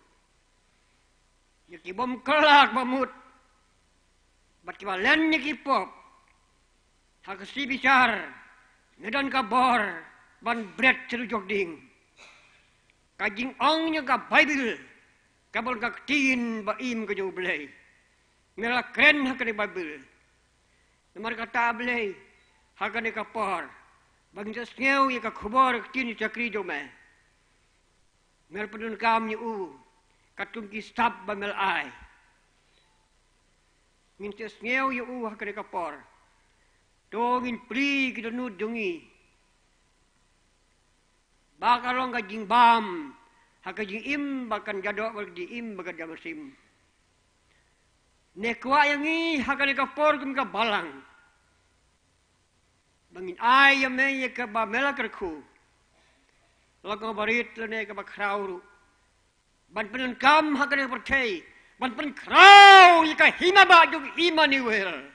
Ïa ki bym kylla, kiba mut bad kiba len ïa ki pop, ha ka sngi bishar me don ka bor ban bret sha u jok ding. Ka jingong jong ka Baibl, kaba long ka ktien ba im ka jong U Blei, me la kren ha kane ka Baibl. Namar kata, A Blei, ha kane ka por ba ngin sa sngew ïa ka khubor ka ktien shakri jong me, me la pyndonkam ïa u katkum ki sap ba me la ai. Ngin sa sngew ïa u ha kane ka por. To ngin plie ki dohnud jong ngi ba ka long ka jingbam ha ka jingim ba kan jadoh, ba ka jingim ba kan jamsem. Ne kwah ïa ngi ha kane ka por kum ka balang ba ngin ai ïa me ïa kaba me la kyrkhu, la kaba rit lane kaba khraw ruh, ban pyndonkam ha kane ka pyrthei, ban pynkhraw ïa ka hima ba jong Immanuel.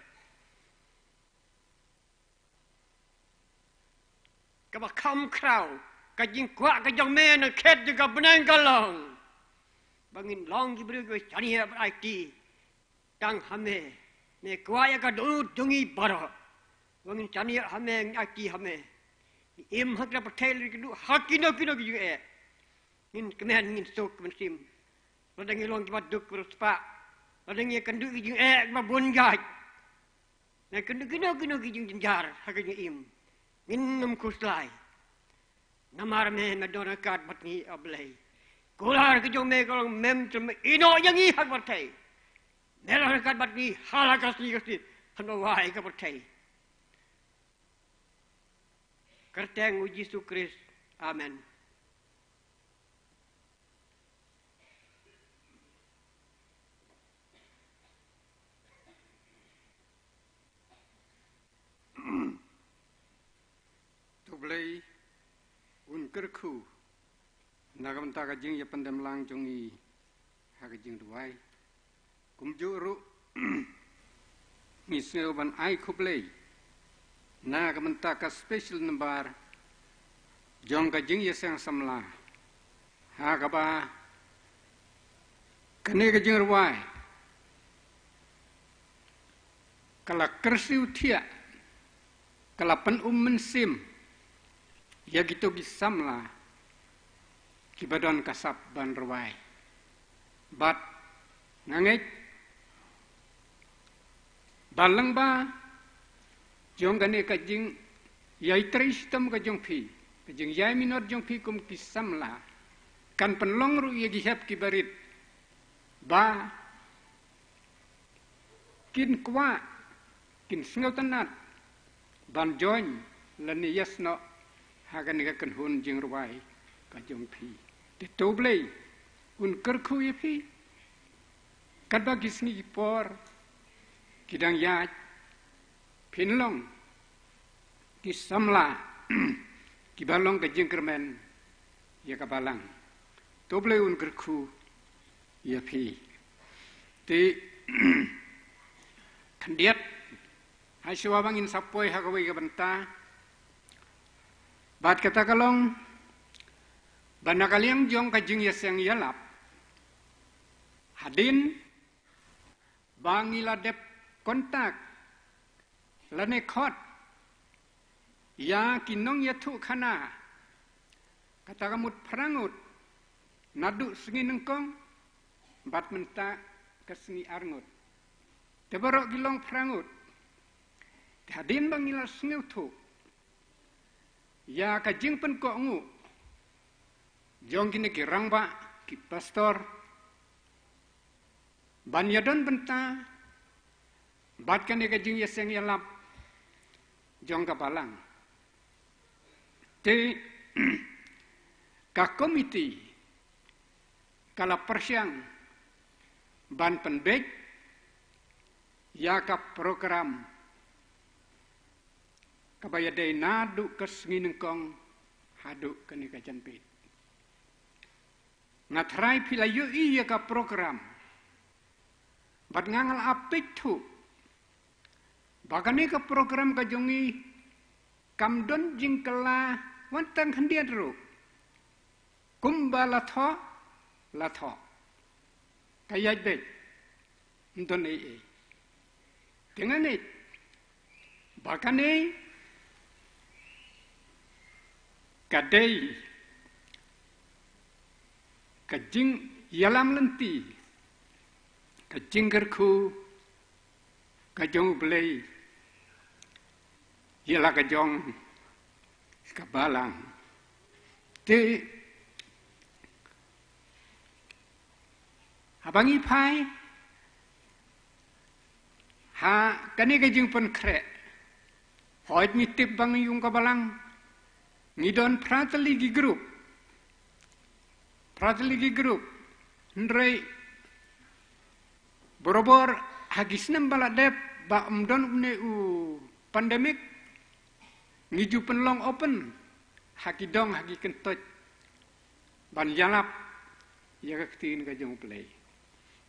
Kaba kham khraw, ka jingkwah ka jong me na khet jong ka bneng ka long ba ngin long ki briew kiba shaniah bad aiti tang ha me. Me kwah ïa ka dohnud jong ngi baroh ba ngin shaniah ha me, ngin aiti ha me. Ngi im ha kane ka pyrthei lada ngi kynduh ha kino kino ki jingeh, ngin kmen, ngin suk mynsiem. Lada ngi long kiba duk kiba riewspah, lada ngi ïakynduh ki jingeh kiba bun jait, ngi ïakynduh kino kino ki jingjynjar ha ka jingim, ngin ym khuslai. Namar me, me don ryngkat bad ngi, A Blei. Kular ka jong me ka long mem trem ïehnoh ïa ngi ha ka pyrthei. Me don ryngkat bad ngi ha la ka sngi ka sngi, hynda wai ka pyrthei. Kyrteng U Jisu Khrist. Amen. To Blei un kyrkhu Na ka bynta ka jingïapyndem lang jong ngi ha ka jingrwai, kumjuh ruh ngi sngew ban ai khublei na ka bynta ka special number jong ka jingïaseng samla, ha kaba kane ka jingrwai ka la kyrsiew thiah, ka la pynum mynsiem ïa kito ki samla kiba don ka sap ban rwai. Bad nga ngeit ba lyngba jong kane ka jingïatrei shitom ka jong phi, ka jingïaminot jong phi kum ki samla, kan pynlong ruh ïa ki hep kiba rit ba kin kwah, kin sngewtynnat ban join lane ïasnoh ha kane ka kynhun jingrwai ka jong phi. Te to Blei un kyrkhu ïa phi, katba ki sngi ki por ki dang ïaid, phin long ki samla kiba long ka jingkyrmen ïa ka balang. To Blei un kyrkhu ïa phi. Te khyndiat, ha shuwa ba ngin sa poi ha kawei ka bynta, bad kata ka long ba na ka liang jong ka jingïaseng ïalap, hadien ba ngi la dep contact lane khot ïa ki nongïathuhkhana, kata ka mut phra ngut naduh sngi nyngkong bad mynta ka sngi ar ngut. Te baroh ki long phra ngut. Te hadien ba ngi la sngewthuh ïa ka jingpynkohnguh jong kine ki rangbah, ki pastor, ban ïadon bynta bad kane ka jingïaseng ïalap jong ka balang, te ka komiti ka la pyrshang ban pynbeit ïa ka program kaba ïadei naduh ka sngi nyngkong haduh kane ka janmiet. Nga tharai phi la ïohi ïa ka program, bad nga nga la ap peit thuh ba kane ka program ka jong ngi kam don jingkylla wat tang khyndiat ruh. Kumba la thoh la thoh, ka ïaid beit, ym don ei ei. Te nga ngeit ba kane ka dei ka jingïalam lynti, ka jingkyrkhu ka jong U Blei ïa la ka jong ka balang. Te haba ngi phai ha kane ka jingpynkhreh, hooid ngi tip ba ngi kum ka balang ngi don phra tylli ki group, phra tylli ki group. Hynrei barabor ha ki snem ba la dep, ba ym don une u pandemic, ngi ju pynlong open ha ki dong, ha ki kyntoit, ban ïalap ïa ka ktien ka jong U Blei.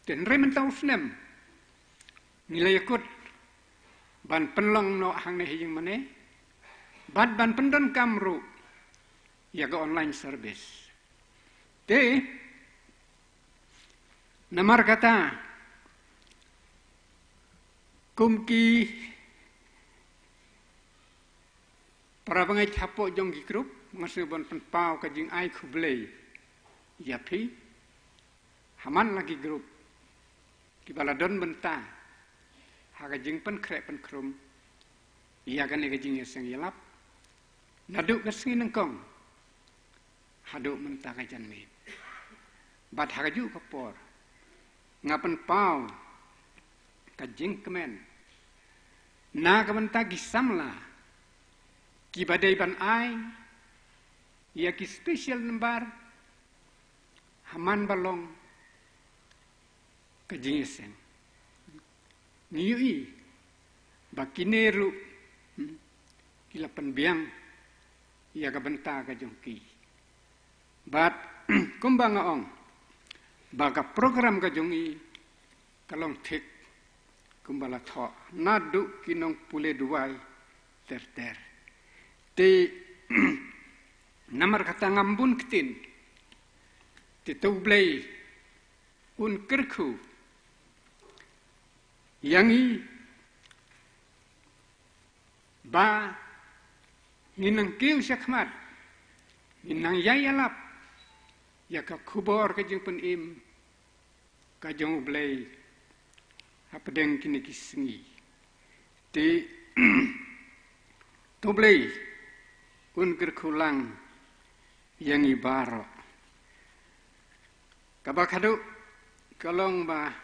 Te hynrei mynta u snem ngi la ïakut ban pynlong noh hangne ha ïing mane, bad ban pyndonkam ruh ïa ka online service. Te namar kata, kum ki para bangeit hapoh jong ki group, nga sngew ban pynpaw ka jingai khublei ïa phi ha man la ki group kiba la don bynta ha ka jingpynkhreh pynkhrum ïa kane ka jingïaseng ïalap naduh ka sngi nyngkong haduh mynta ka janmiet. Bad ha kajuh ka por nga pynpaw ka jingkmen na ka bynta ki samla kiba dei ban ai ïa ki special number ha man ba long ka jingïaseng. Ngi ïohi ba kine ruh, hmm, ki la pynbiang ïa ka bynta ka jong ki. Bad kumba nga ong ba ka program ka jong i ka long thik kumba la thoh naduh ki nongpule duwai ter ter. Te namar kata ngam bun ktien. Te to U Blei un kyrkhu ïa ngi ba ngin nang kiew shakhmat, ngin nang ïai ïalap ïa ka khubor ka jingpynim ka jong U Blei hapdeng kine ki sngi. Te to U Blei un kyrkhu lang ïa ngi baroh. Kaba khadduh ka long ba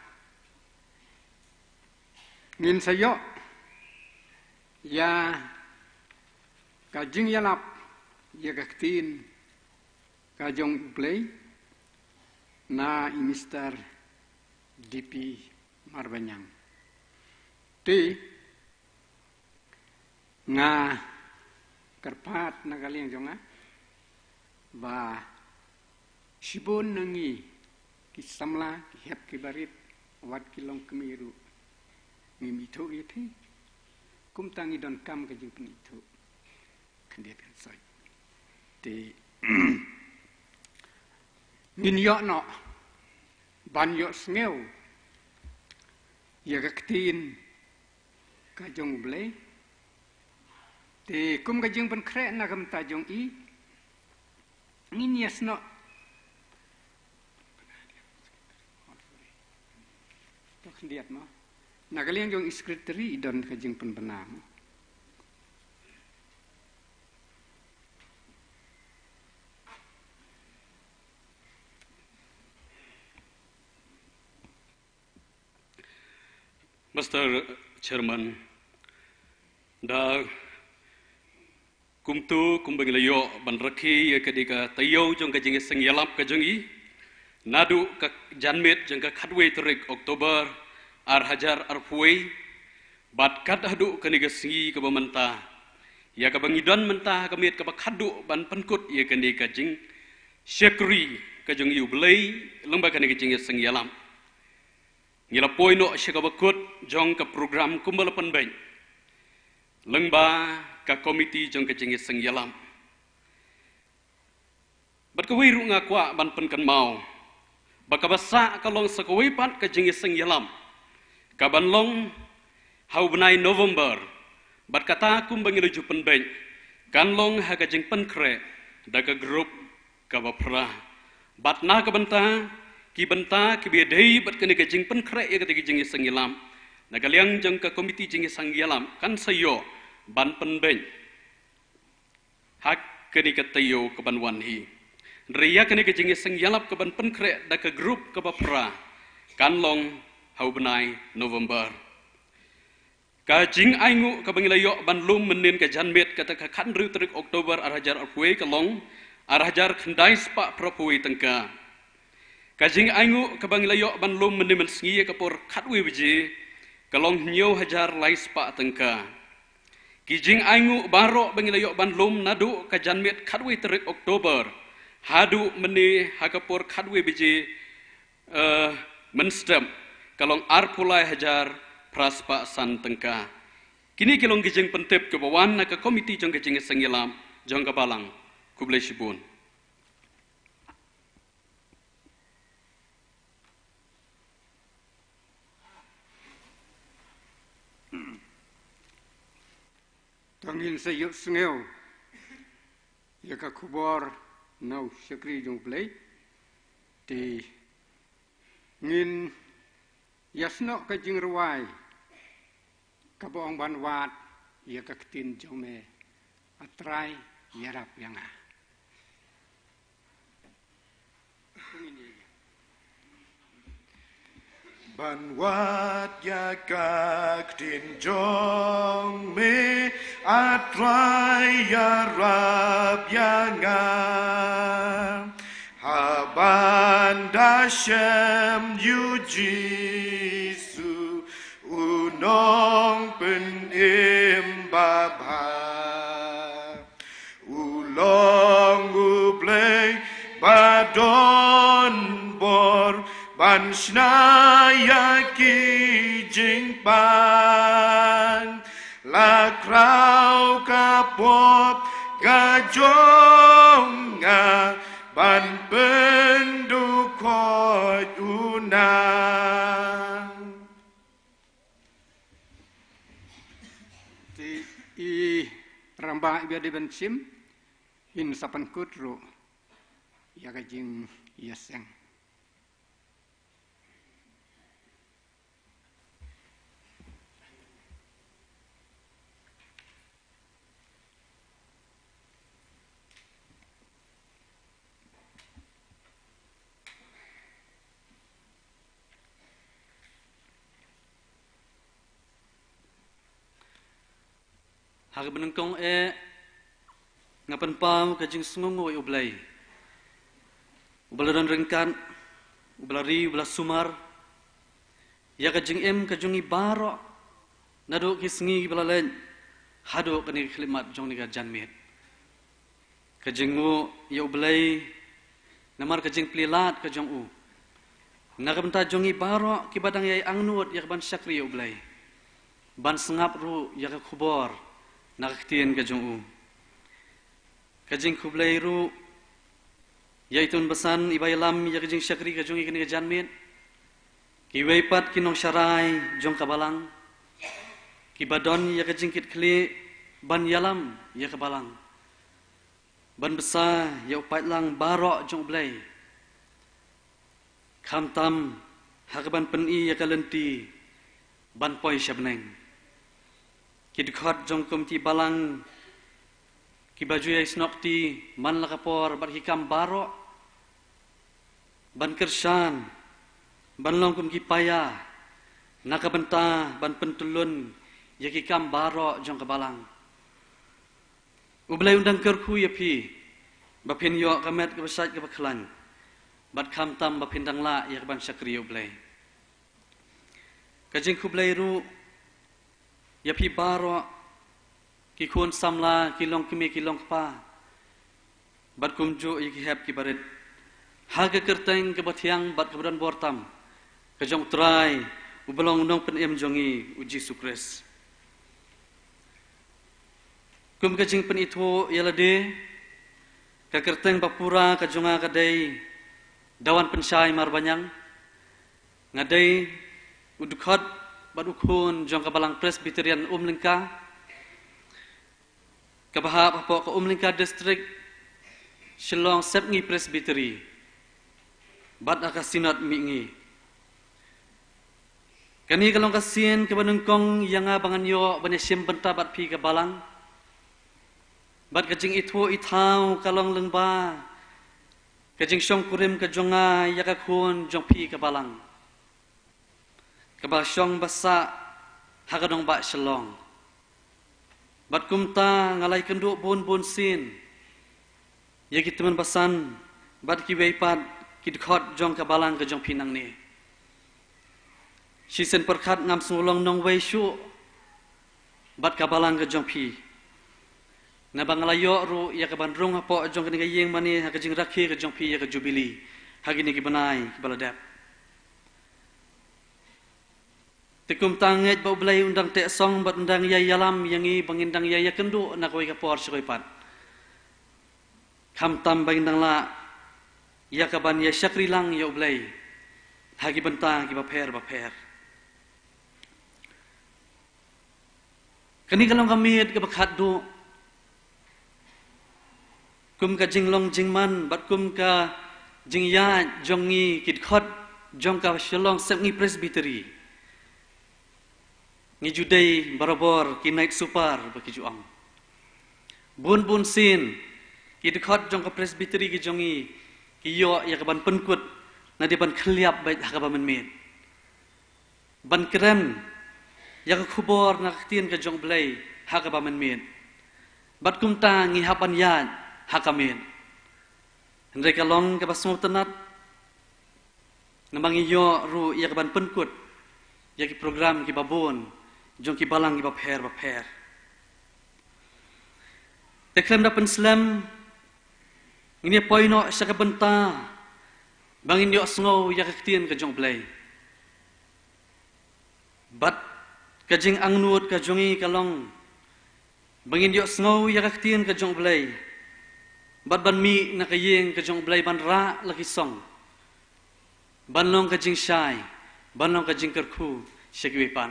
ngin sa ïoh ïa ka jingïalap ïa ka ktien ka jong U Blei na i Mister D P Marbaniang. Te nga kyrpad na ka liang jong nga ba shibun na ngi ki samla, ki hep, ki barit, wat ki longkmie ruh, ngim ithuh ïa phi. Kumta ngi donkam ka jingpynithuh khyndiat khynsoit. Te ngin ïoh noh ban ïohsngew ïa ka ktien ka jong U Blei. Te kum ka jingpynkhreh na ka bynta jong i, ngin ïasnoh. To khyndiat mo. Na ka liang jong i secretary i don ka jingpynbna mo. Mister Chairman, da kumto kumba ngi la ïoh ban rakhe ïa ka dei ka taïew jong ka jingïaseng ïalap ka jong i naduh ka janmiet jong ka khatwei tarik October ar hajar arphew wei bad kat haduh kane ka sngi kaba mynta, ïa kaba ngi don mynta ha ka miet kaba khadduh ban pynkut ïa kane ka jingshakri ka jong i U Blei lyngba kane ka jingïaseng ïalap. Ngi la poi noh sha kaba kut jong ka program kumba la pynbeit lyngba ka komiti jong ka jingïaseng ïalap. Bad kawei ruh nga kwah ban pynkynmaw ba kaba sah ka long sa kawei pat ka jingïaseng ïalap kaban long ha u bnai November. Bad kata kumba ngi la ju pynbeit kan long ha ka jingpynkhreh da ka group kaba phra. Bad na ka bynta ki bynta kiba ïadei bad kane ka jingpynkhreh ïa kata ka jingïaseng ïalap, na ka liang jong ka komiti jingïaseng ïalap kan sa ïoh ban pynbeit ha kane ka taïew kaban wan hi. Hynrei ïa kane ka jingïaseng ïalap kaban pynkhreh da ka group kaba phra kan long ha u bnai November. Ka jingainguh kaba ngi la ïoh ban lum mynnin ka janmiet kata ka khathynriew tarik October ar hajar arphew wei ka long ar hajar khyndai spah phraphew wei tyngka. Ka jingainguh kaba ngi la ïoh ban lum mynne mynsngi ïa ka por khatwei baje ka long hynñiew hajar lai spah tyngka. Ki jingainguh baroh ba ngi la ïoh ban lum naduh ka janmiet khatwei tarik October haduh mynne ha ka por khatwei baje, eh, mynstep ka long arphew lai hajar phra spah san tyngka. Kine ki long ki jingpyntip kiba wan na ka komiti jong ka jingïaseng ïalap jong ka balang. Khublei shibun. To ngin sa ïohsngew ïa ka khubor na u shakri jong U Blei. Te ngin ïasnoh ka jingrwai kaba ong ban wad ïa ka ktien jong me, A Trai ïarap ïa nga. Ban wad ïa ka ktien jong me, A Trai ïarap ïa nga. Haba nga da shem ïa u Jisu, u nongpynim babha. U long U Blei ba don bor ban shna ïa ki jingpang. La khraw ka pop ka jong nga ban pynduh khot u nang. Te i rangbah i ba dei ban shim, in sa pynkut ruh ïa ka jingïaseng. Ha kaba nyngkong eh nga pynpaw ka jingsngewnguh ïa U Blei, uba la don ryngkat, uba la ri, uba la sumar ïa ka jingim ka jong ngi baroh, naduh ki sngi kiba la leit haduh kane ka khyllipmat jong kane ka janmiet. Ka jingnguh ïa U Blei namar ka jingplie lad ka jong u na ka bynta jong ngi baroh kiba dang ïai angnud ïa ka ban shakri ïa U Blei, ban sngap ruh ïa ka khubor na ka ktien ka jong u. Ka jingkhublei ruh ïa i Tun Basan i ba ïalam ïa ka jingshakri ka jong ngi kane ka janmiet, kiwei pat ki nongsharai jong ka balang kiba don ïa ka jingkitkhlieh ban ïalam ïa ka balang, ban bsa ïa u paidlang baroh jong U Blei, khamtam ha ka ban pyni ïa ka lynti ban poi sha bneng. Ki dkhot jong ka komiti balang kiba ju ïai snoh kti man la ka por bad ki kam baroh, ban kyrshan, ban long kum ki paia na ka bynta ban pyntyllun ïa ki kam baroh jong ka balang. U Blei un dang kyrkhu ïa phi ba phin ïoh ka met kaba shait kaba khlaiñ, bad khamtam ba phin dang lah ïa ka ban shakri ïa U Blei. Ka jingkhublei ruh ïa phi baroh, ki khun samla, ki longkmie, ki longkpa, bad kumjuh ïa ki hep ki barit, ha ka kyrteng kaba thiang bad kaba don bor tam ka jong U Trai uba long u Nongpynim jong ngi, U Jisu Khrist. Kum ka jingpynithuh ïa lade, ka kyrteng ba pura ka jong nga ka dei Dawan Pynshai Marbaniang. Nga dei u dkhot bad u khun jong ka Balang Presbyterian Umlyngka, kaba hap hapoh ka Umlyngka District, Shillong Sepngi Presbytery, bad ha ka Synod Mihngi. Kane ka long ka sien kaba nyngkong ïa nga ba ngan ïoh ban ïashim bynta bad phi ka balang. Bad ka jingithuh ithaw ka long lyngba ka jingshongkurim ka jong nga ïa ka khun jong phi ka balang, kaba shong ba sah ha ka nongbah Shillong. Bad kumta nga la ïakynduh bun bun sien ïa ki tymmen basan bad kiwei pat ki dkhot jong ka balang ka jong phi nangne. Shisien pyrkhat ngam sngewlong nongwei shuh bad ka balang ka jong phi, naba nga la ïoh ruh ïa ka ban rung hapoh jong kane ka ïing mane ha ka jingrakhe ka jong phi ïa ka Jubili ha kine ki bnai kiba la dep. Te kumta ngeit ba U Blei un dang teh song bad un dang ïai ïalam ïa ngi ba ngin dang ïai ïakynduh na kawei ka por sha kawei pat, khamtam ba ngin dang lah ïa ka ban ïashakri lang ïa U Blei ha ki bynta kiba pher ba pher. Kane ka long ka miet kaba khatduh kum ka jinglong jingman bad kum ka jingïaid jong ngi ki dkhot jong ka Shillong Sepngi Presbytery. Ngi ju dei barabor ki night super ba ki ju ong. Bun bun sien ki dkhot jong ka Presbytery ki jong ngi ki ïoh ïa ka ban pynkut na dei ban khylliap beit ha kaba mynmiet, ban kren ïa ka khubor na ka ktien ka jong U Blei ha kaba mynmiet. Bad kumta ngi hap ban ïaid ha ka miet. Hynrei ka long kaba sngewtynnat, namar ngi ïoh ruh ïa ka ban pynkut ïa ki program kiba bun jong ki balang kiba pher ba pher. Te khlem da pynslem, ngin ïa poi noh sha ka bynta Ba ngin ïohsngew ïa ka ktien ka jong U Blei. Bad ka jingangnud ka jong ngi ka long ba ngin ïohsngew ïa ka ktien ka jong U Blei. Bad ban mih na ka ïing ka jong U Blei ban rah la ki song. Ban long ka jingshai, ban long ka jingkyrkhu sha kiwei pat.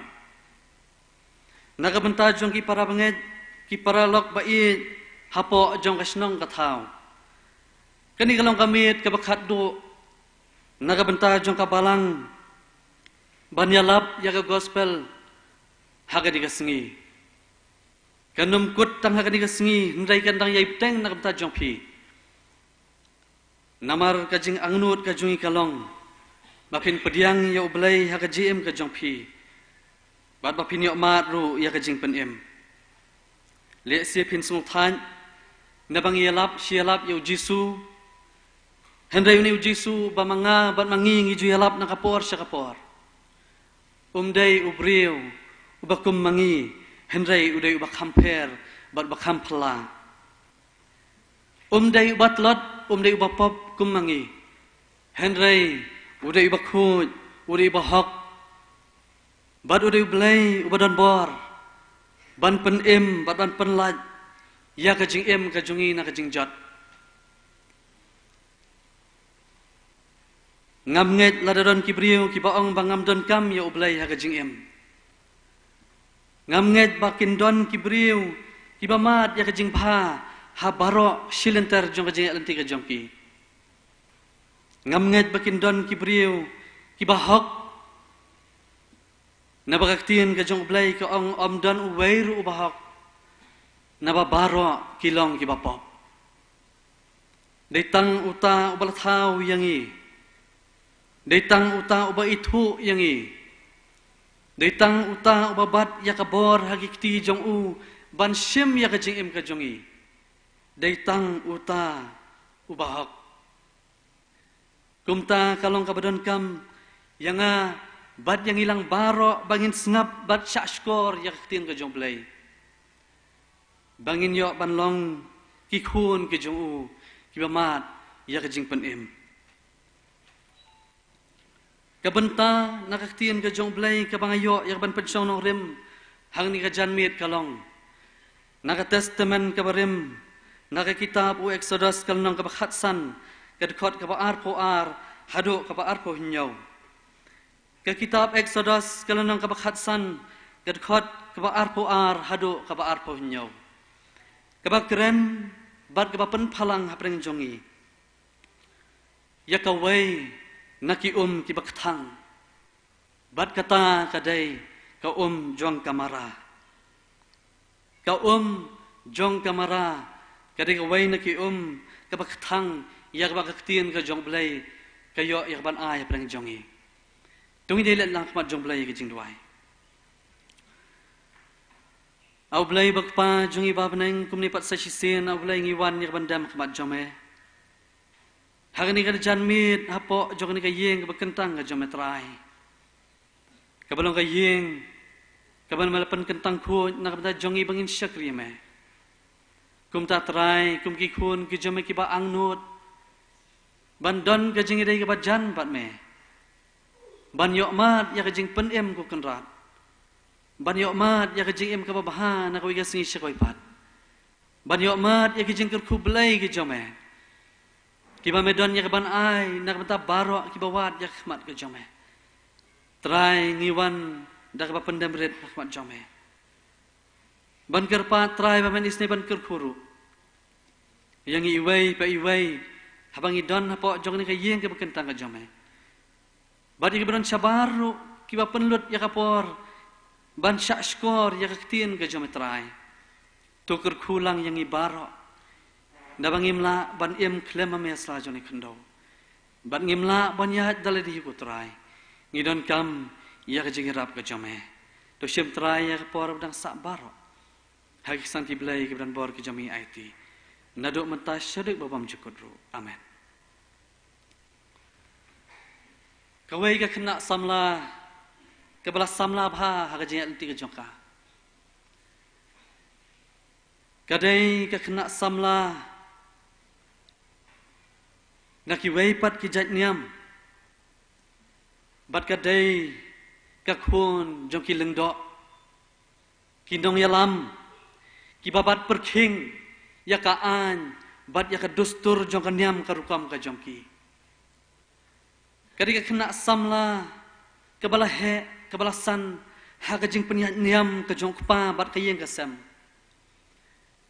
Na ka bynta jong ki para bangeit, ki paralok ba ïeit hapoh jong ka shnong ka thaw. Kane ka long ka miet kaba khatduh na ka bynta jong ka balang ban ïalap ïa ka gospel ha kane ka sngi. Kan ym kut tang ha kane ka sngi, hynrei kan dang ïai bteng na ka bynta jong phi. Namar ka jingangnud ka jong ngi ka long ba phin pdiang ïa U Blei ha ka jingim ka jong phi. Bad ba phin ïohmad ruh ïa ka jingpynim. Lehse phin sngewthuh, naba ngi ïalap shi ïalap ïa U Jisu. Hynrei une U Jisu ba ma nga bad ma ngi ngi ju ïalap na ka por sha ka por, um dei u briew uba kum ma ngi, hynrei u dei uba kham pher bad uba kham phylla. Um dei uba tlot, um dei uba pop kum ma ngi, hynrei u dei uba khuid, u dei uba hok. Bad u dei U Blei uba don bor ban pynim bad ban pynlait ïa ka jingim ka jong ngi na ka jingjot. Ngam ngeit lada don ki briew kiba ong ba ngam donkam ïa U Blei ha ka jingim. Ngam ngeit ba kin don ki briew kiba mad ïa ka jingbha ha baroh shi lynter jong ka jingïaid lynti ka jong ki. Ngam ngeit ba kin don ki briew kiba hok. Naba ka ktien ka jong U Blei ka ong, ym don uwei ruh uba hok, naba baroh ki long kiba pop. Dei tang uta uba la thaw ïa ngi. Dei tang uta uba ithuh ïa ngi. Dei tang uta uba bat ïa ka bor ha ki kti jong u ban shim ïa ka jingim ka jong ngi. Dei tang uta uba hok. Kumta ka long kaba donkam ïa nga bad ïa ngi lang baroh ba ngin sngap bad shahshkor ïa ka ktien ka jong U Blei, ba ngin ïoh ban long ki khun ki jong u kiba mad ïa ka jingpynim. Ka bynta na ka ktien ka jong U Blei kaba nga ïoh ïa ka ban pynshong nongrim hangne ka janmiet ka long na ka Testament kaba rim, na ka kitab u Eksodos ka lynnong kaba khatsan, ka dkhot kaba arphew ar haduh kaba arphew hynñiew. Ka kitab Eksodos ka lynnong kaba khatsan, ka dkhot kaba arphew ar haduh kaba arphew hynñiew. Kaba kren bad kaba pynphalang hapdeng jong ngi ïa kawei na ki um kiba kthang. Bad kata ka dei ka um jong ka Mara. Ka um jong ka Mara ka dei kawei na ki um kaba kthang ïa kaba ka ktien ka jong U Blei ka ïoh ïa ka ban ai hapdeng jong ngi. To ngin ïa leit lang ha khmat jong U Blei ïa ka jingduwai. A U Blei ba Kpa jong ngi ba ha bneng, kumne pat sa shisien A U Blei ngi wan ïa ka ban dem ha khmat jong me. Ha kane ka janmiet hapoh jong kane ka ïing kaba kyntang ka jong me Trai, kaba long ka ïing kaba me la pynkyntang khuid na ka bynta jong ngi ba ngin shakri ïa me. Kumta Trai, kum ki khun ki jong me kiba angnud ban don ka jingïadei kaba jan bad me, ban ïohmad ïa ka jingpynim ko Kynrad, ban ïohmad ïa ka jingim kaba bha na kawei ka sngi sha kawei pat, ban ïohmad ïa ki jingkyrkhu Blei ki jong me kiba me don ïa ka ban ai na ka bynta baroh kiba wad ïa ka khmat ka jong me. Trai, ngi wan da kaba pyndem rit ha khmat jong me ban kyrpad Trai ba men isynei ban kyrkhu ruh ïa ngi iwei pa iwei haba ngi don hapoh jong kane ka ïing kaba kyntang ka jong me. Bad ïa kiba don shabar ruh kiba pynlut ïa ka por ban shahshkor ïa ka ktien ka jong me Trai, to kyrkhu lang ïa ngi baroh, naba ngim lah ban im khlem ma me ha sla jong kane ka khyndew. Bad ngim lah ban ïaid da lade hi ko Trai. Ngi donkam ïa ka jingïarap ka jong me. To shim Trai ïa ka por ba dang sah baroh ha ki ksangti Blei kiba don bor ki jong me aiti, naduh mynta shaduh ba bymjukut ruh. Amen. Kawei ka khynnah samla kaba la samla bha ha ka jingïaid lynti ka jong ka, ka dei ka khynnah samla na kiwei pat ki jait niam. Bad ka dei ka khun jong ki lyngdoh, ki nongïalam, kiba bat pyrkhing ïa ka aiñ bad ïa ka dustur jong ka niam ka rukom ka jong ki. Ka dei ka khynnah samla kaba la heh, kaba la san ha ka jingpynïaid niam ka jong u kpa bad ka ïing ka sem.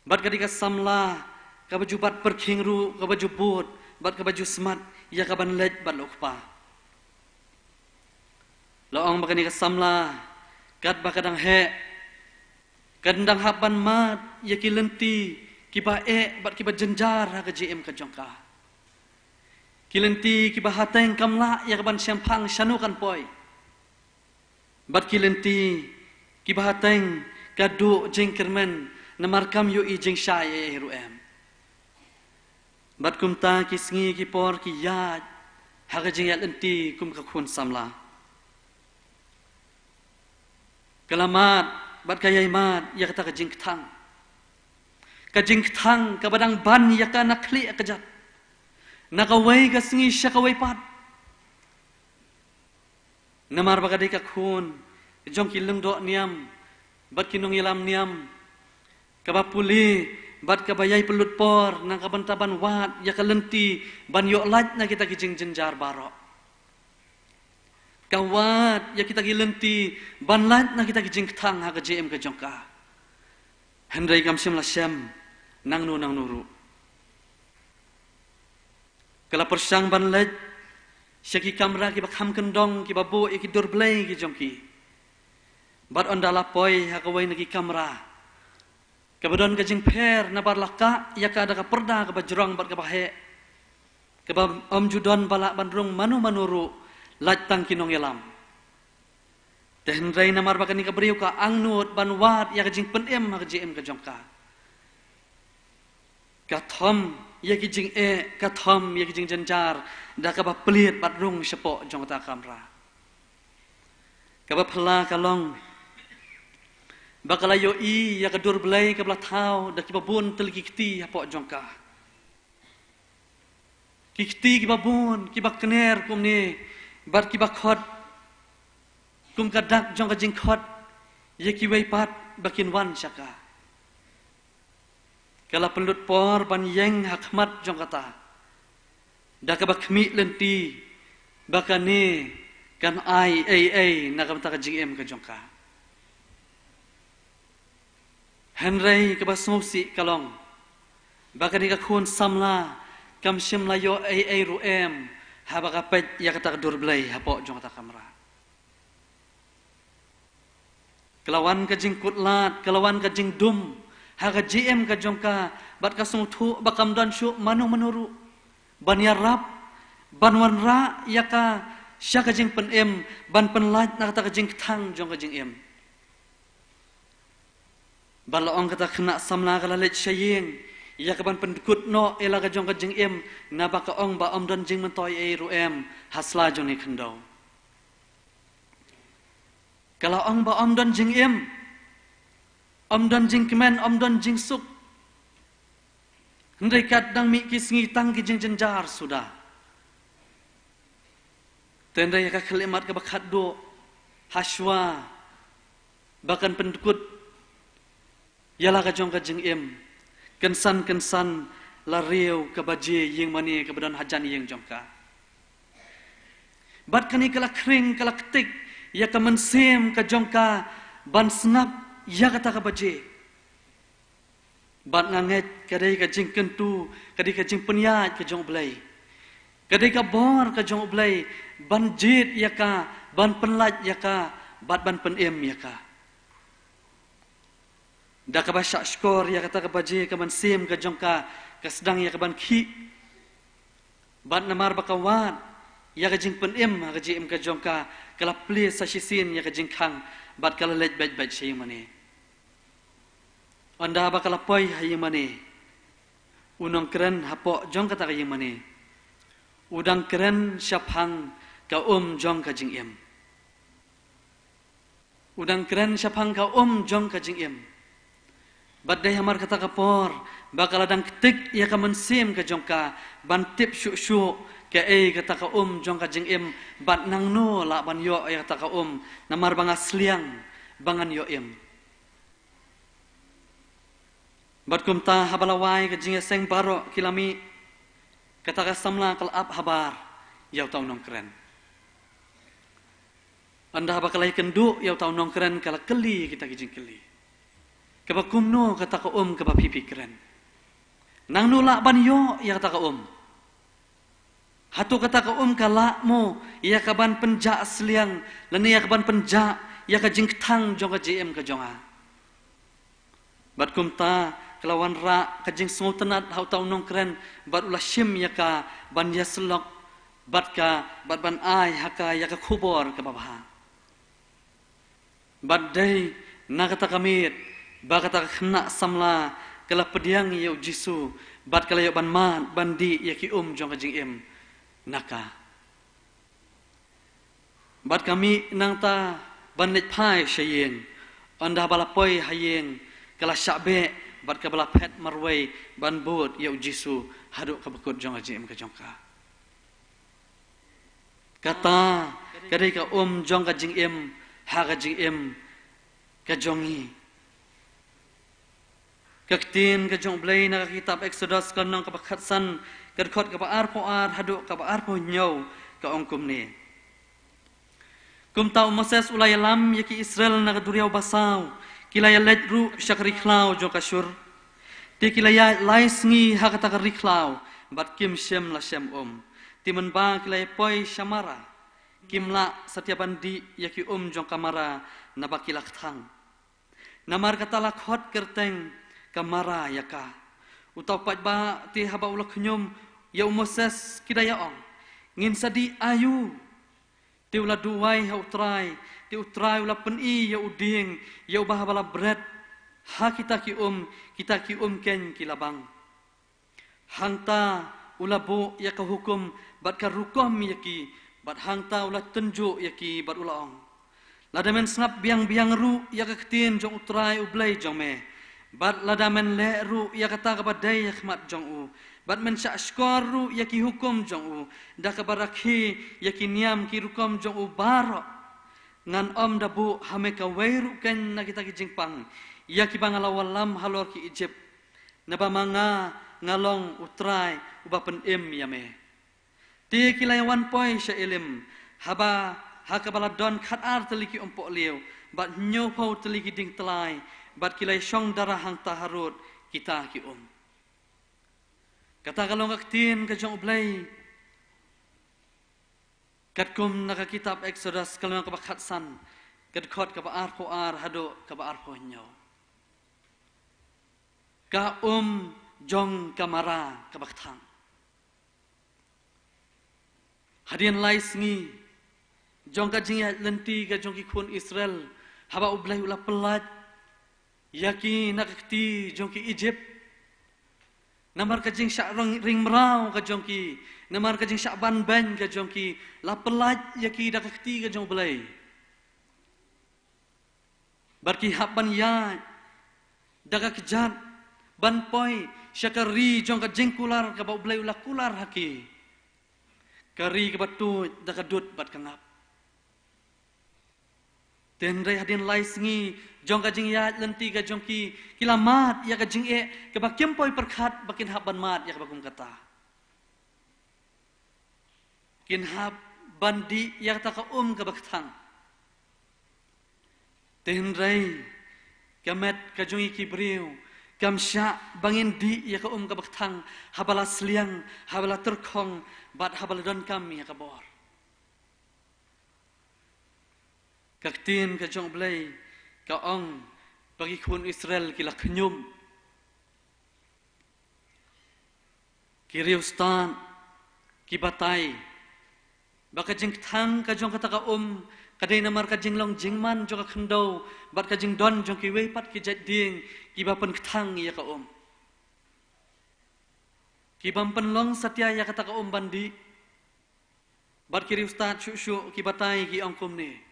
Bad ka dei ka samla kaba ju bat pyrkhing ruh, kaba ju bud bad kaba ju smat ïa kaban leit bad la u kpa. La ong ba kane ka samla, katba ka dang heh, kan dang hap ban mad ïa ki lynti kiba eh bad kiba jynjar ha ka jingim ka jong ka. Ki lynti kiba hateng kam lah ïa kaban shemphang shano kan poi. Bad ki lynti kiba hateng ka duh jingkyrmen namar kam ïohi jingshai ei ei ruh em. Bad kumta ki sngi ki por ki ïaid ha ka jingïaid lynti kum ka khun samla. Ka la mad bad ka ïai mad ïa kata ka jingkthang. Ka jingkthang kaba dang ban ïa ka na khlieh ka jait, na kawei ka sngi sha kawei pat. Namar ba ka dei ka khun jong ki lyngdoh niam bad ki nongïalam niam, kaba pule bad kaba ïai pynlut por na ka bynta ban wad ïa ka lynti ban ïoh lait na kita ki jingjynjar baroh. Ka wad ïa kita ki lynti ban lait na kita ki jingkthang ha ka jingim ka jong ka. Hynrei kam shym la shem nangno nangno ruh. Ka la pyrshang ban leit sha ki kamra kiba kham kyndong, kiba buh ïa ki dur blei ki jong ki. Bad ynda la poi ha kawei na ki kamra, kaba don ka jingpher nabar la kah ïa ka da ka pyrda kaba jrong bad kaba heh, kaba ym ju don ba lah ban rung mano mano ruh, lait tang ki nongïalam. Te hynrei namar ba kane ka briew ka angnud ban wad ïa ka jingpynim ha ka jingim ka jong ka, ka thom ïa ki jingeh, ka thom ïa ki jingjynjar da kaba plied bad rung shapoh jong kata ka kamra. Kaba phylla ka long ba ka la ïohi ïa ka dur blei kaba la thaw da kiba bun tylli ki kti hapoh jong ka. Ki kti kiba bun, kiba kner kumne bad kiba khot kum ka dak jong ka jingkhot ïa kiwei pat ba kin wan sha ka. Ka la pynlut por ban ïeng ha khmat jong kata da kaba khmih lynti ba kane kan ai ei ei na ka bynta ka jingim ka jong ka. Hynrei kaba sngewsih ka long ba kane ka khun samla kam shym la ïoh ei ei ruh em haba ka peit ïa kata ka dur blei hapoh jong kata ka kamra. Ka la wan ka jingkut lad, ka la wan ka jingdum ha ka jingim ka jong ka, bad ka sngewthuh ba kam don shuh mano mano ruh ban ïarap, ban wanrah ïa ka sha ka jingpynim, ban pynlait na kata ka jingkthang jong ka jingim. Bad la ong kata ka khynnah samla ka la leit sha ïing ïa kaban pyndkut noh ïa la ka jong ka jingim, naba ka ong ba ym don jingmyntoi ei ruh em ha sla jong kane ka khyndew. Ka la ong ba ym don jingim, ym don jingkmen, ym don jingsuk. Hynrei kat dang mih ki sngi tang ki jingjynjar suda. Te hynrei ha ka khyllipmat kaba khatduh, hashwa ba kan pyndkut ïa la ka jong ka jingim, kynsan kynsan la riew ka baje ïingmane kaba don hajan ïing jong ka. Bad kane ka la khring, ka la ktik ïa ka mynsiem ka jong ka ban sngap ïa kata ka baje. Bad nga ngeit ka dei ka jingkyntu, ka dei ka jingpynïaid ka jong U Blei, ka dei ka bor ka jong U Blei ban jied ïa ka, ban pynlait ïa ka, bad ban pynim ïa ka. Da kaba shah shkor ïa kata ka baje, ka mynsiem ka jong ka ka sdang ïa kaban khih. Bad namar ba ka wad ïa ka jingpynim ha ka jingim ka jong ka, ka la plie sa shisien ïa ka jingkhang bad ka la leit beit beit sha ïingmane. Ynda ba ka la poi ha ïingmane, u nongkren hapoh jong kata ka ïingmane u dang kren shaphang ka um jong ka jingim. U dang kren shaphang ka um jong ka jingim. Bad dei hamar kata ka por ba ka la dang ktik ïa ka mynsiem ka jong ka ban tip shuh shuh Kaei kata ka um jong ka jingim, bad nangno lah ban ïoh ïa kata ka um, namar ba nga sliang ba ngan ïoh im. Bad kumta haba la wai ka jingïaseng baroh ki la mih, kata ka samla ka la ap habar ïa uta u nongkren. Ynda haba ka la ïakynduh ïa uta u nongkren, ka la kylli kita ki jingkylli. Kaba kumno kata ka um kaba phi phi kren? Nangno lah ban ïoh ïa kata ka um? Hato kata ka um ka lah mo ïa ka ban pynjah sliang, lane ïa ka ban pynjah ïa ka jingkthang jong ka jingim ka jong nga? Bad kumta ka la wanrah ka jingsngewtynnad ha uta u nongkren, bad u la shim ïa ka ban ïasyllok bad ka, bad ban ai ha ka ïa ka khubor kaba bha. Bad dei na kata ka miet ba kata ka khynnah samla ka la pdiang ïa u Jisu, bad ka la ïoh ban mad ban dih ïa ki um jong ka jingim na ka. Bad ka mih nangta ban leit phai sha ïing. Ynda ba la poi ha ïing, ka la shah beh bad kaba la phet marwei ban bud ïa u Jisu haduh kaba kut jong ka jingim ka jong ka. Kata ka dei ka um jong ka jingim ha ka jingim ka jong ngi. Ka ktien ka jong U Blei na ka kitab Exodus ka lynnong kaba khatsan, ka dkhot kaba arphew ar haduh kaba arphew hynñiew, ka ong kumne: Kumta u Moses u la ïalam ïa ki Israel na ka duriaw basaw, ki la ïaleit ruh sha ka ri khlaw jong ka Shur. Te ki la ïaid lai sngi ha kata ka ri khlaw, bad kim shym la shem um. Te mynba ki la ïapoi sha Mara, kim lah satia ban dih ïa ki um jong ka Mara, naba ki la kthang. Namar kata la khot kyrteng ka Mara ïa ka. Uta u paidbah te haba u la khñium ïa u Moses, ki da ïa ong: Ngin sa dih aïu? Te u la duwai ha U Trai, te U Trai u la pyni ïa u dieng, ïa uba haba la bret ha kita ki um, kita ki um keiñ ki la bang. Hangta u la buh ïa ka hukum bad ka rukom ïa ki, bad hangta u la tynjuh ïa ki bad u la ong: Lada men sngap biang biang ruh ïa ka ktien jong U Trai U Blei jong me, bad lada men leh ruh ïa kata kaba dei ha khmat jong u, bad men shah shkor ruh ïa ki hukum jong u, da kaba rakhe ïa ki niam ki rukom jong u baroh, ngan ym da buh ha me kawei ruh keiñ na kita ki jingpang ïa kiba nga la wallam halor ki Ijipt. Naba ma nga, nga long U Trai uba pynim ïa me. Te ki la ïawan poi sha Elim, haba ha kaba la don khatar tylli ki umpohliew bad hynñiewphew tylli ki dieng tyllai, bad ki la ïashong dara hangta harud kita ki um. Kata ka long ka ktien ka jong U Blei, katkum na ka kitab Exodus ka lynnong kaba khatsan, ka dkhot kaba arphew ar haduh kaba arphew hynñiew. Ka um jong ka Mara kaba kthang. Hadien lai sngi jong ka jingïaid lynti ka jong ki khun Israel, haba U Blei u la pyllait ïa ki na ka kti jong ki Ijipt, namar ka jingshah ring, ring mraw ka jong ki, namar ka jingshah ban beiñ ka jong ki, la pyllait ïa ki da ka kti ka jong U Blei. Bad ki hap ban ïaid da ka kjat ban poi sha ka ri jong ka jingkular kaba U Blei u la kular ha ki, ka ri kaba tuid da ka dud bad ka ngap. Te hynrei hadien lai sngi jong ka jingïaid lynti ka jong ki, ki la mad ïa ka jingeh kaba kim poi pyrkhat ba kin hap ban mad ïa kaba kum kata. Kin hap ban dih ïa kata ka um kaba kthang. Te hynrei ka met ka jong ngi ki briew kam shah ba ngin dih ïa ka um kaba kthang haba la sliang, haba la tyrkhong, bad haba la donkam ïa ka bor. Ka ktien ka jong U Blei ka ong ba ki khun Israel ki la khñium. Ki riewstad ki batai ba ka jingkthang ka jong kata ka um ka dei namar ka jinglong jingman jong ka khyndew bad ka jingdon jong kiwei pat ki jait dieng kiba pynkthang ïa ka um. Ki bym pynlong satia ïa kata ka um ban dih. Bad ki riewstad shuh shuh ki batai ki ong kumne,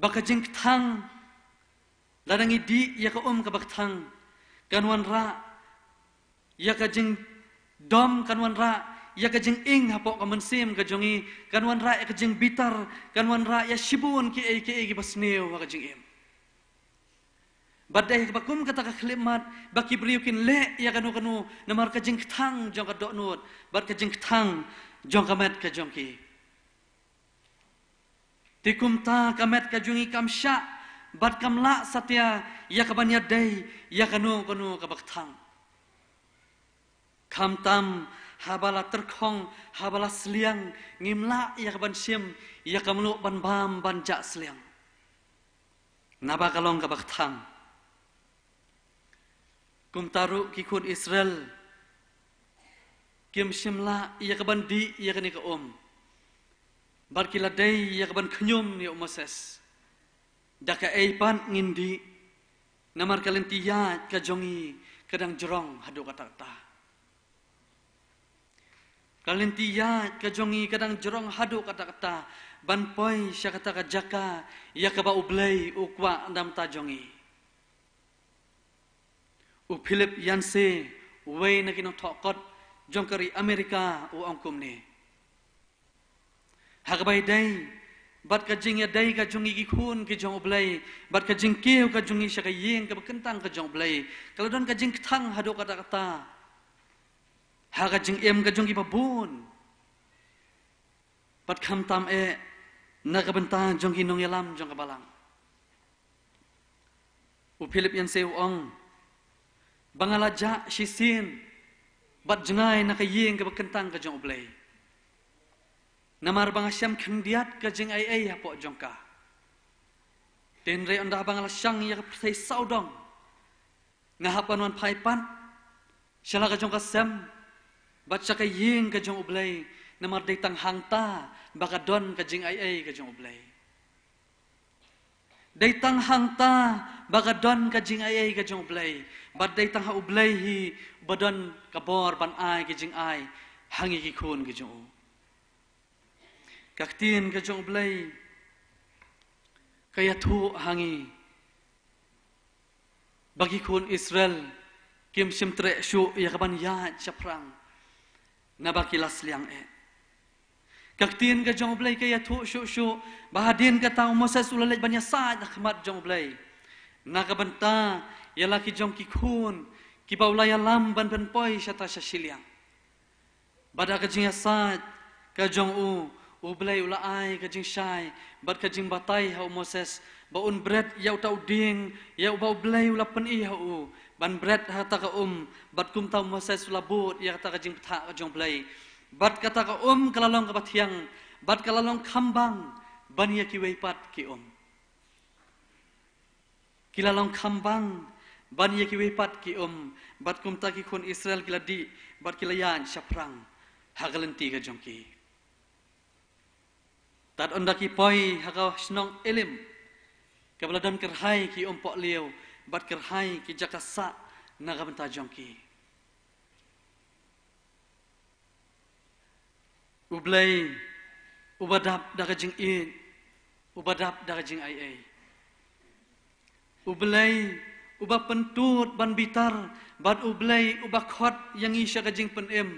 ba ka jingkthang, lada ngi dih ïa ka um kaba kthang, kan wanrah ïa ka jing, dom, kan wanrah ïa ka jinging hapoh ka mynsiem ka jong ngi, kan wanrah ïa ka jingbitar, kan wanrah ïa shibun kiei kiei kiba sniew ha ka jingim. Bad dei kaba kum kata ka khyllipmat ba ki briew kin leh ïa kano kano namar ka jingkthang jong ka dohnud bad ka jingkthang jong ka met ka jong ki. Te kumta ka met ka jong ngi kam shah bad kam lah satia ïa kaban ïadei ïa kano kano kaba kthang. Khamtam haba la tyrkhong, haba la sliang, ngim lah ïa kaban shim ïa ka mluh ban bam ban jah sliang. Naba ka long kaba kthang. Kumta ruh ki khun Israel kim shym lah ïa kaban dih ïa kane ka um. Bad ki la dei ïa kaban khñium ïa u Moses. Da kaei pat ngin dih, namar ka lynti ïaid ka jong ngi ka dang jrong haduh katta katta. Ka lynti ïaid ka jong ngi ka dang jrong haduh katta katta ban poi sha kata ka jaka ïa kaba U Blei u kwah na ka bynta jong ngi. U Philip Yancey, uwei na ki nongthoh kot jong ka ri Amerika, u ong kumne: Ha kaba ïadei bad ka jingïadei ka jong ngi ki khun ki jong U Blei bad ka jingkiew ka jong ngi sha ka ïing kaba kyntang ka jong U Blei, ka la don ka jingkthang haduh katta katta ha ka jingim ka jong kiba bun. Bad khamtam eh na ka bynta jong ki nongïalam jong ka Balang. U Philip Yancey u ong: Ba nga la jah shisien bad jngai na ka ïing kaba kyntang ka jong U Blei, namar ba nga shem khyndiat ka jingaiei hapoh jong ka. Hynrei ynda ba nga la shang ïa ka pyrthei sawdong, nga hap ban wan phai pat sha la ka jong ka sem bad sha ka ïing ka jong U Blei, namar dei tang hangta ba ka don ka jingaiei ka jong U Blei. Dei tang hangta ba ka don ka jingaiei ka jong U Blei, bad dei tang ha U Blei hi ba don ka bor ban ai ka jingai ha ngi ki khun ki jong u. Ka ktien ka jong U Blei ka ïathuh ha ngi ba ki khun Israel kim shym treh shuh ïa kaban ïaid shaphrang naba ki la sliang eh. Ka ktien ka jong U Blei ka ïathuh shuh shuh ba hadien kata u Moses u la leit ban ïasaid ha khmat jong U Blei na ka bynta ïa la ki jong ki khun kiba u la ïalam ban pynpoi sha ta sha shiliang. Bad ha ka jingïasaid ka jong u, U Blei u la ai ka jingshai bad ka jingbatai ha u Moses ba un bret ïa uta u dieng ïa uba U Blei u la pyni ha u ban bret ha kata ka um, bad kumta u Moses u la bud ïa kata ka jingpyntha ka jong U Blei. Bad kata ka um ka la long kaba thiang bad ka la long khambang ban ïa kiwei pat ki um. Ki la long khambang ban ïa kiwei pat ki um, bad kumta ki khun Israel ki la dih bad ki la ïaid shaphrang ha ka lynti ka jong ki. Tad ynda ki poi ha ka shnong Elim, kaba la don kyrhai ki umpohliew bad kyrhai ki jaka sah na ka bynta jong ki. U Blei uba dap da ka jingïeit, uba dap da ka jingaiei. U Blei uba pyntud ban bitar, bad U Blei uba khot ïa ngi sha ka jingpynim.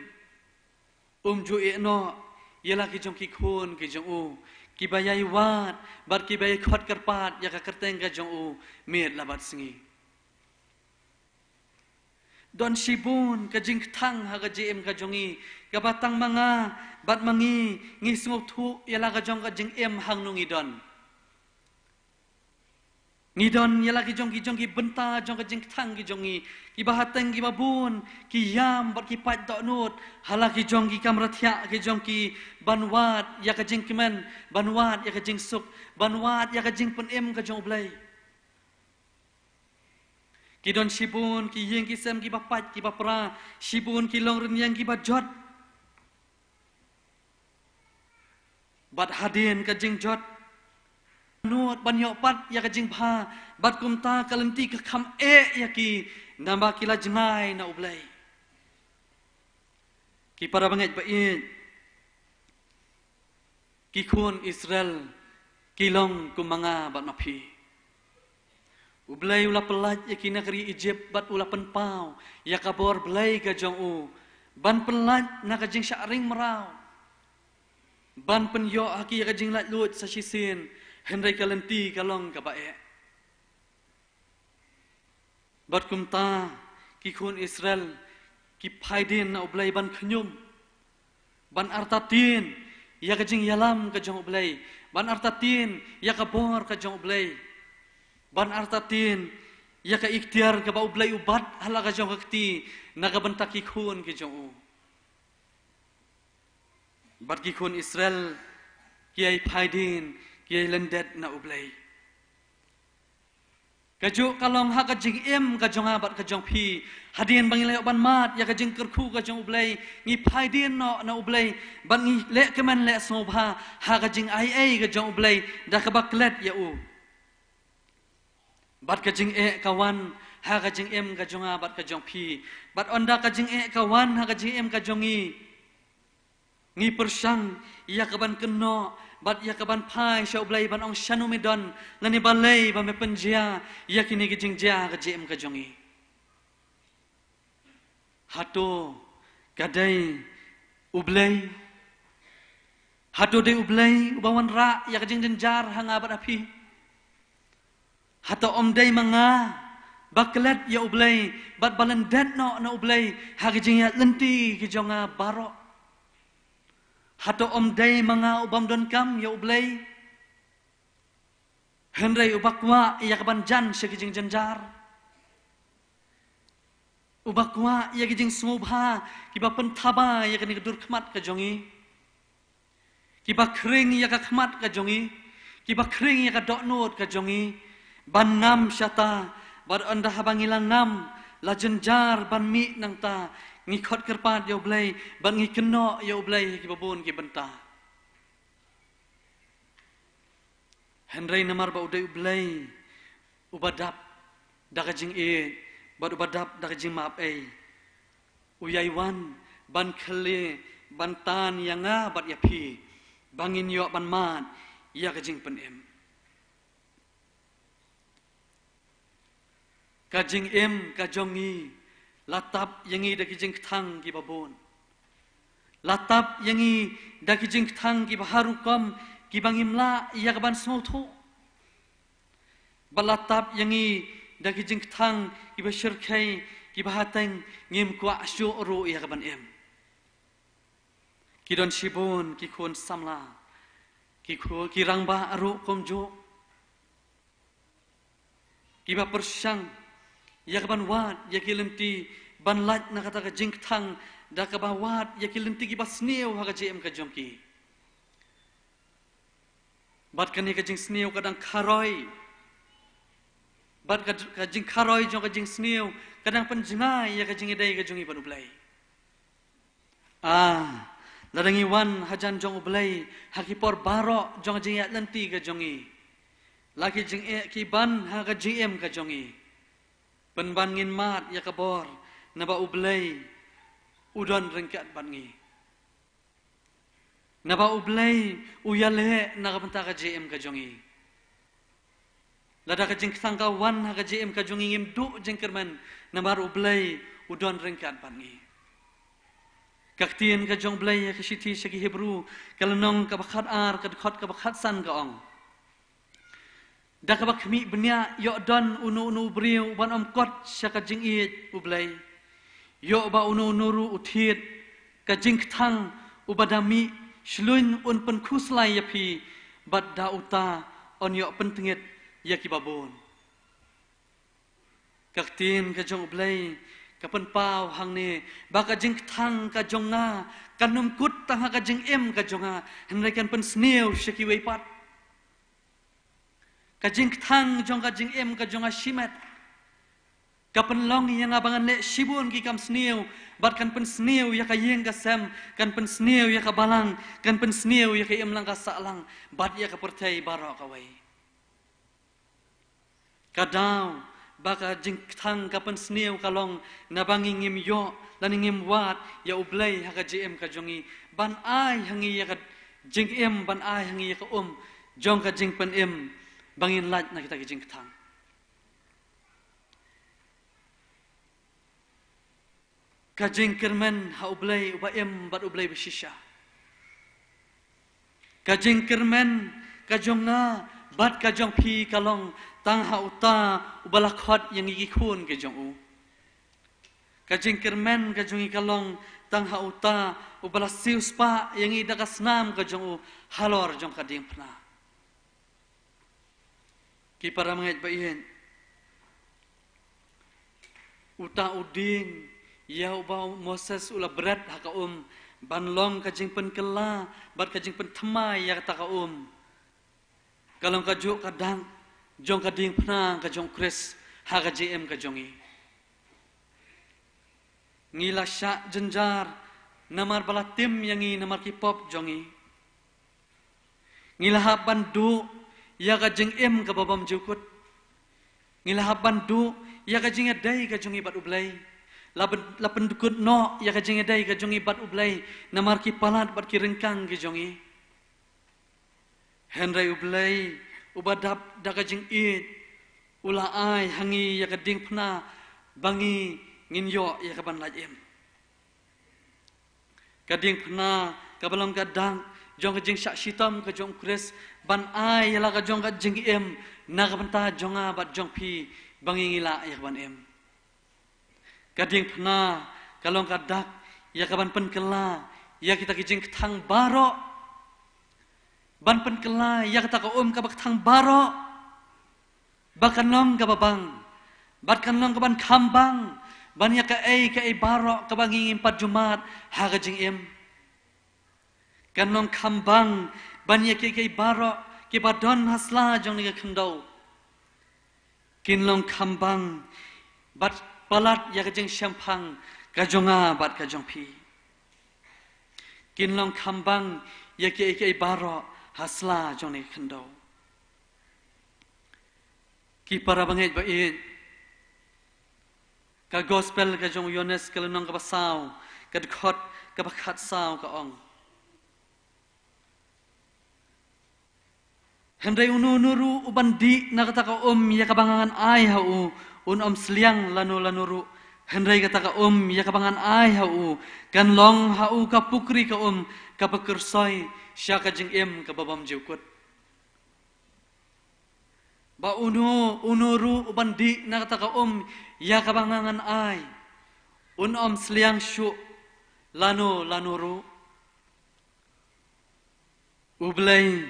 Um ju ïehnoh ïa la ki jong ki khun ki jong u kiba ïai wad bad kiba ïai khot kyrpad ïa ka kyrteng ka jong u miet la bad sngi. Don shibun ka jingkthang ha ka jingim ka jong ngi kaba tang ma nga bad ma ngi ngi sngewthuh ïa la ka jong ka jingim hangno ngi don. Ngi don ïa la ki jong ki jong ki bynta jong ka jingkthang ki jong ngi, kiba hateng kiba bun ki ïam bad ki pait dohnud ha la ki jong ki kamra thiah ki jong ki ban wad ïa ka jingkmen, ban wad ïa ka jingsuk, ban wad ïa ka jingpynim ka jong U Blei. Ki don shibun ki ïing ki sem kiba pait kiba pra, shibun ki long rynïeng kiba jot. Bad hadien ka jingjot, nud ban ïoh pat ïa ka jingbha, bad kumta ka lynti ka kham eh ïa ki, naba ki la jngai na U Blei. Ki para bangeit ba ïeit, ki khun Israel ki long kum ma nga bad ma phi. U Blei u la pyllait ïa ki na ka ri Ijipt bad u la pynpaw ïa ka bor Blei ka jong u ban pynlait na ka jingshah ring mraw, ban pynïoh ha ki ïa ka jinglaitluid sa shisien, hynrei ka lynti ka long kaba eh. Bad kumta ki khun Israel ki phaidien na U Blei ban khñium, ban artatien ïa ka jingïalam ka jong U Blei, ban artatien ïa ka bor ka jong U Blei, ban artatien ïa ka iktiar kaba U Blei u bat ha la ka jong ka kti na ka bynta ki khun ki jong u. Bad ki khun Israel ki ïai phaidien, ki ïai lyndet na U Blei. Kajuh ka long ha ka jingim ka jong nga bad ka jong phi. Hadien ba ngi la ïoh ban mad ïa ka jingkyrkhu ka jong U Blei, ngi phaidien noh na U Blei, bad ngi leh kmen leh sngewbha ha ka jingaiei ka jong U Blei da kaba klet ïa u. Bad ka jingeh ka wan ha ka jingim ka jong nga bad ka jong phi. Bad ynda ka jingeh ka wan ha ka jingim ka jong ngi, ngi pyrshang ïa ka ban kynnoh bad ïa ka ban phai sha U Blei ban ong, shano me don, lane balei ba me pynjia ïa kine ki jingjia ha ka jingim ka jong ngi. Hato ka dei U Blei? Hato dei U Blei uba wanrah ïa ka jingjynjar ha nga bad ha phi? Hato ym dei ma nga ba klet ïa U Blei bad ba lyndet noh na U Blei ha ka jingïaid lynti ki jong nga baroh? Hato ym dei ma nga u bym donkam ïa U Blei, hynrei uba kwah ïa ka ban jan sha ki jingjynjar, uba kwah ïa ki jingsngewbha kiba pynthaba ïa kane ka dur khmat ka jong ngi, kiba khring ïa ka khmat ka jong ngi, kiba khring ïa ka dohnud ka jong ngi, ban ngam shata, bad ynda haba ngi la ngam, la jynjar ban mih nangta, ngi khot kyrpad ïa U Blei bad ngi kynnoh ïa U Blei ha kiba bun ki bynta. Hynrei namar ba u dei U Blei uba dap da ka jingïeit bad uba dap da ka jingmap ei, u ïai wan ban khylliew, ban tan ïa nga bad ïa phi ba ngin ïoh ban mad ïa ka jingpynim. Ka jingim ka jong ngi la tap ïa ngi da ki jingkthang kiba bun. La tap ïa ngi da ki jingkthang kiba har rukom kiba ngim lah ïa ka ban sngewthuh. Bad la tap ïa ngi da ki jingkthang kiba shyrkhei, kiba hateng ngim kwah shuh ruh ïa ka ban im. Ki don shibun ki khun samla, ki khu-, ki rangbah ruh kumjuh, kiba pyrshang ïa ka ban wad ïa ki lynti ban lait na kata ka jingkthang da kaba wad ïa ki lynti kiba sniew ha ka jingim ka jong ki. Bad kane ka jingsniew ka dang kharoi, bad ka, ka jingkharoi jong ka jingsniew ka dang pynjngai ïa ka jingïadei ka jong ngi bad U Blei. Ah, lada ngi wan hajan jong U Blei ha ki por baroh jong ka jingïaid lynti ka jong ngi, la ki jingeh ki ban ha ka jingim ka jong ngi, pynban ngin mad ïa ka bor, naba U Blei u don ryngkat bad ngi. Naba U Blei u ïaleh na ka bynta ka jingim ka jong ngi. Lada ka jingkthang ka wan ha ka jingim ka jong ngi, ngim duh jingkyrmen namar U Blei u don ryngkat bad ngi. Ka ktien ka jong U Blei ha ka shithi sha ki Hebru, ka lynnong kaba khatar, ka dkhot kaba khatsan ka ong: Da kaba khmih bniah ïoh don uno uno u briew uban ym kot sha ka jingïeit U Blei. Ïoh ba uno uno ruh u thied ka jingkthang uba da mih shlun un pynkhuslai ïa phi, bad da uta yn ïoh pyntngit ïa kiba bun. Ka ktien ka jong U Blei ka pynpaw hangne ba ka jingkthang ka jong nga kan ym kut tang ha ka jingim ka jong nga, hynrei kan pynsniew sha kiwei pat. Ka jingkthang jong ka jingim ka jong nga shimet ka pynlong ïa nga ba ngan leh shibun ki kam sniew, bad kan pynsniew ïa ka ïing ka sem, kan pynsniew ïa ka balang, kan pynsniew ïa ka imlang ka sahlang, bad ïa ka pyrthei baroh kawei. Ka daw ba ka jingkthang ka pynsniew ka long naba ngi ngim ïoh lane ngim wad ïa U Blei ha ka jingim ka jong ngi, ban ai ha ngi ïa ka jingim, ban ai ha ngi ïa ka um jong ka jingpynim ba ngin lait na kita ki jingkthang. Ka jingkyrmen ha U Blei uba im bad U Blei bashisha. Ka jingkyrmen ka jong nga bad ka jong phi ka long tang ha uta uba la khot ïa ngi ki khun ki jong u. Ka jingkyrmen ka jong ngi ka long tang ha uta uba la siewspah ïa ngi da ka snam ka jong u halor jong ka diengphna. Ki para bangeit ba ïeit, uta u dieng ïa uba u Moses u la bret ha ka um ban long ka jingpynkylla bad ka jingpynthymmai ïa kata ka um, ka long kajuh ka dak jong ka diengphna ka jong U Khrist ha ka jingim ka jong ngi. Ngi la shah jynjar namar ba la tim ïa ngi namar ki pop jong ngi. Ngi la hap ban duh ïa ka jingim kaba bymjukut. Ngi la hap ban duh ïa ka jingïadei ka jong ngi bad U Blei. La, la pyndukut noh ïa ka jingïadei ka jong ngi bad U Blei namar ki palat bad ki ryngkang ki jong ngi. Hynrei U Blei uba dap da ka jingïeit u la ai ha ngi ïa ka diengphna ba ngi ngin ïoh ïa ka ban lait im. Ka diengphna kaba long ka dak jong ka jingshah shitom ka jong U Khrist ban ai ïa la ka jong ka jingim na ka bynta jong nga bad jong phi ba ngi ngi lah ïa ka ban im. Ka diengphna ka long ka dak ïa ka ban pynkylla ïa kita ki jingkthang baroh, ban pynkylla ïa kata ka um kaba kthang baroh ba kan long kaba bang bad kan long ka ban kham bang ban ïa kaei kaei baroh kaba ngi ngim pat ju mad ha ka jingim. Kan long kham bang ban ïa kiei kiei baroh kiba don ha sla jong kane ka khyndew. Kin long kham bang bad palat ïa ka jingshemphang ka jong nga bad ka jong phi. Kin long kham bang ïa kiei kiei baroh ha sla jong kane ka khyndew. Ki para bangeit ba ïeit, ka gospel ka jong u Ïoannis ka lynnong kaba saw, ka dkhot kaba khatsaw ka ong: Hynrei uno uno ruh uban dih na kata ka um ïa kaba nga ngan ai ha u, un ym sliang lano lano ruh. Hynrei kata ka um ïa kaba ngan ai ha u kan long ha u ka pukri ka um kaba kyrsoi sha ka jingim kaba bymjukut. Ba uno uno ruh uban dih na kata ka um ïa kaba nga ngan ai, un ym sliang shuh lano lano ruh. U Blei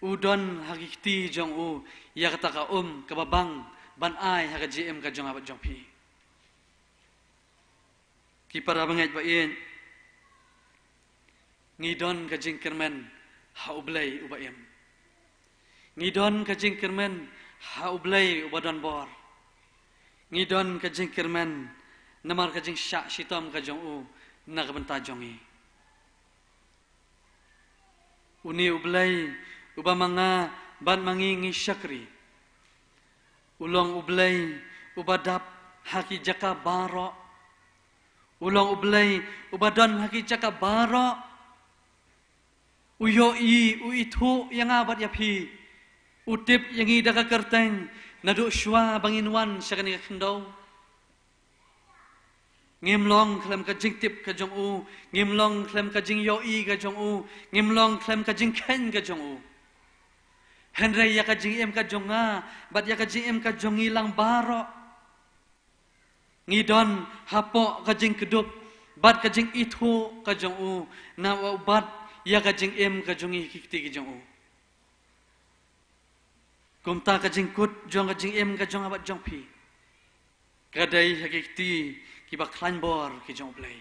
u don ha ki kti jong u ïa kata ka um kaba bang ban ai ha ka jingim ka jong nga bad jong phi. Ki para bangeit ba ïeit, ngi don ka jingkyrmen ha U Blei uba im. Ngi don ka jingkyrmen ha U Blei uba don bor. Ngi don ka jingkyrmen namar ka jingshah shitom ka jong u na ka bynta jong ngi. Une U Blei uba ma nga bad ma ngi ngi shakri, u long U Blei uba dap ha ki jaka baroh. U long U Blei uba don ha ki jaka baroh. U ïohi, u ithuh ïa nga bad ïa phi. U tip ïa ngi da ka kyrteng naduh shuwa ba ngin wan sha kane ka khyndew. Ngim long khlem ka jingtip ka jong u, ngim long khlem ka jingïohi ka jong u, ngim long khlem ka jingkheiñ ka jong u. Hynrei ïa ka jingim ka jong nga bad ïa ka jingim ka jong ngi lang baroh, ngi don hapoh ka jingkdup bad ka jingithuh ka jong u, namar u bat ïa ka jingim ka jong ngi ha ki kti ki jong u. Kumta ka jingkut jong ka jingim ka jong nga bad jong phi ka dei ha ki kti kiba khlaiñ bor ki jong U Blei.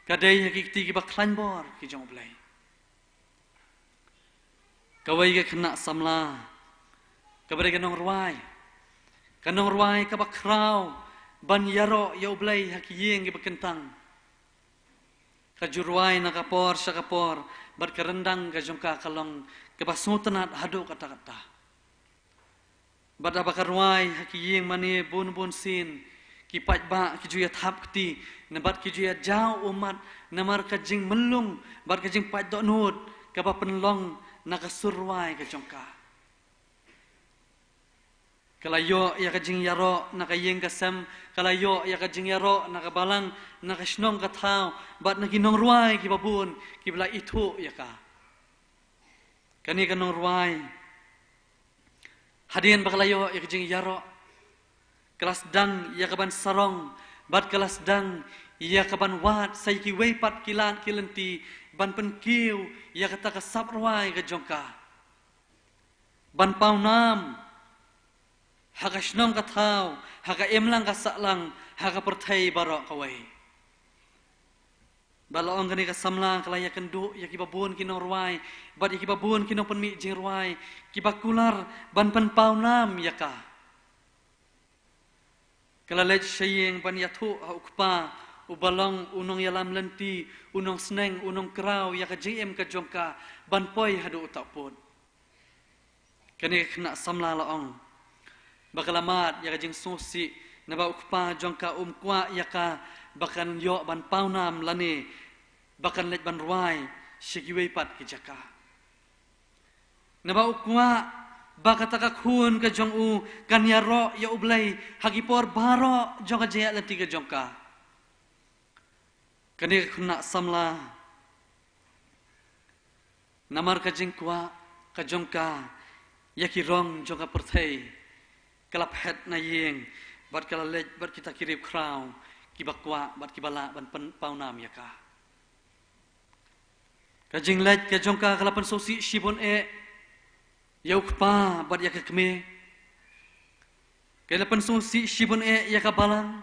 Ka dei ha ki kti kiba khlaiñ bor ki jong U Blei. Kawei ka khynnah samla kaba dei ka nongrwai, ka nongrwai kaba khraw ban ïaroh ïa U Blei ha ki ïing kiba kyntang. Ka ju rwai na ka por sha ka por bad ka ryndang ka jong ka ka long kaba sngewtynnat haduh katta katta. Bad haba ka rwai ha ki ïing mane bun bun sien, ki paidbah ki ju ïa thap kti, na bad ki ju ïa jaw ummat namar ka jingmyllung bad ka jingpait dohnud kaba pynlong na ka sur rwai ka jong ka. Ka la ïoh ïa ka jingïaroh na ka ïing ka sem, ka la ïoh ïa ka jingïaroh na ka balang, na ka shnong ka thaw, bad na ki nongrwai kiba bun kiba la ithuh ïa ka. Kane ka nongrwai, hadien ba ka la ïoh ïa ka jingïaroh, ka la sdang ïa ka ban sarong, bad ka la sdang ïa ka ban wad sa ïa kiwei pat ki lad ki lynti, ban pynkiew ïa kata ka sap rwai ka jong ka, ban pawnam ha ka shnong ka thaw, ha ka imlang ka sahlang, ha ka pyrthei baroh kawei. Ba la ong kane ka samla ka la ïakynduh ïa kiba bun ki nongrwai bad ïa kiba bun ki nongpynmih jingrwai kiba kular ban pynpawnam ïa ka. Ka la leit sha ïing ban ïathuh ha u kpa uba long u nongïalam lynti, u nongsneng, u nongkraw ïa ka jingim ka jong ka, ban poi haduh u tahput. Kane ka khynnah samla la ong ba ka la mad ïa ka jingsngewsih, naba u kpa jong ka um kwah ïa ka ba kan ïoh ban pawnam lane ba kan leit ban rwai sha kiwei pat ki jaka. Naba u kwah ba kata ka khun ka jong u kan ïaroh ïa U Blei ha ki por baroh jong ka jingïaid lynti ka jong ka. Kane ka khynnah samla, namar ka jingkwah ka jong ka ïa ki rong jong ka pyrthei, ka la phet na ïing bad ka la leit bad kita ki riewkhraw kiba kwah bad kiba lah ban pynpawnam ïa ka. Ka jingleit ka jong ka ka la pynsngewsih shibun eh ïa u kpa bad ïa ka kmie. Ka la pynsngewsih shibun eh ïa ka balang.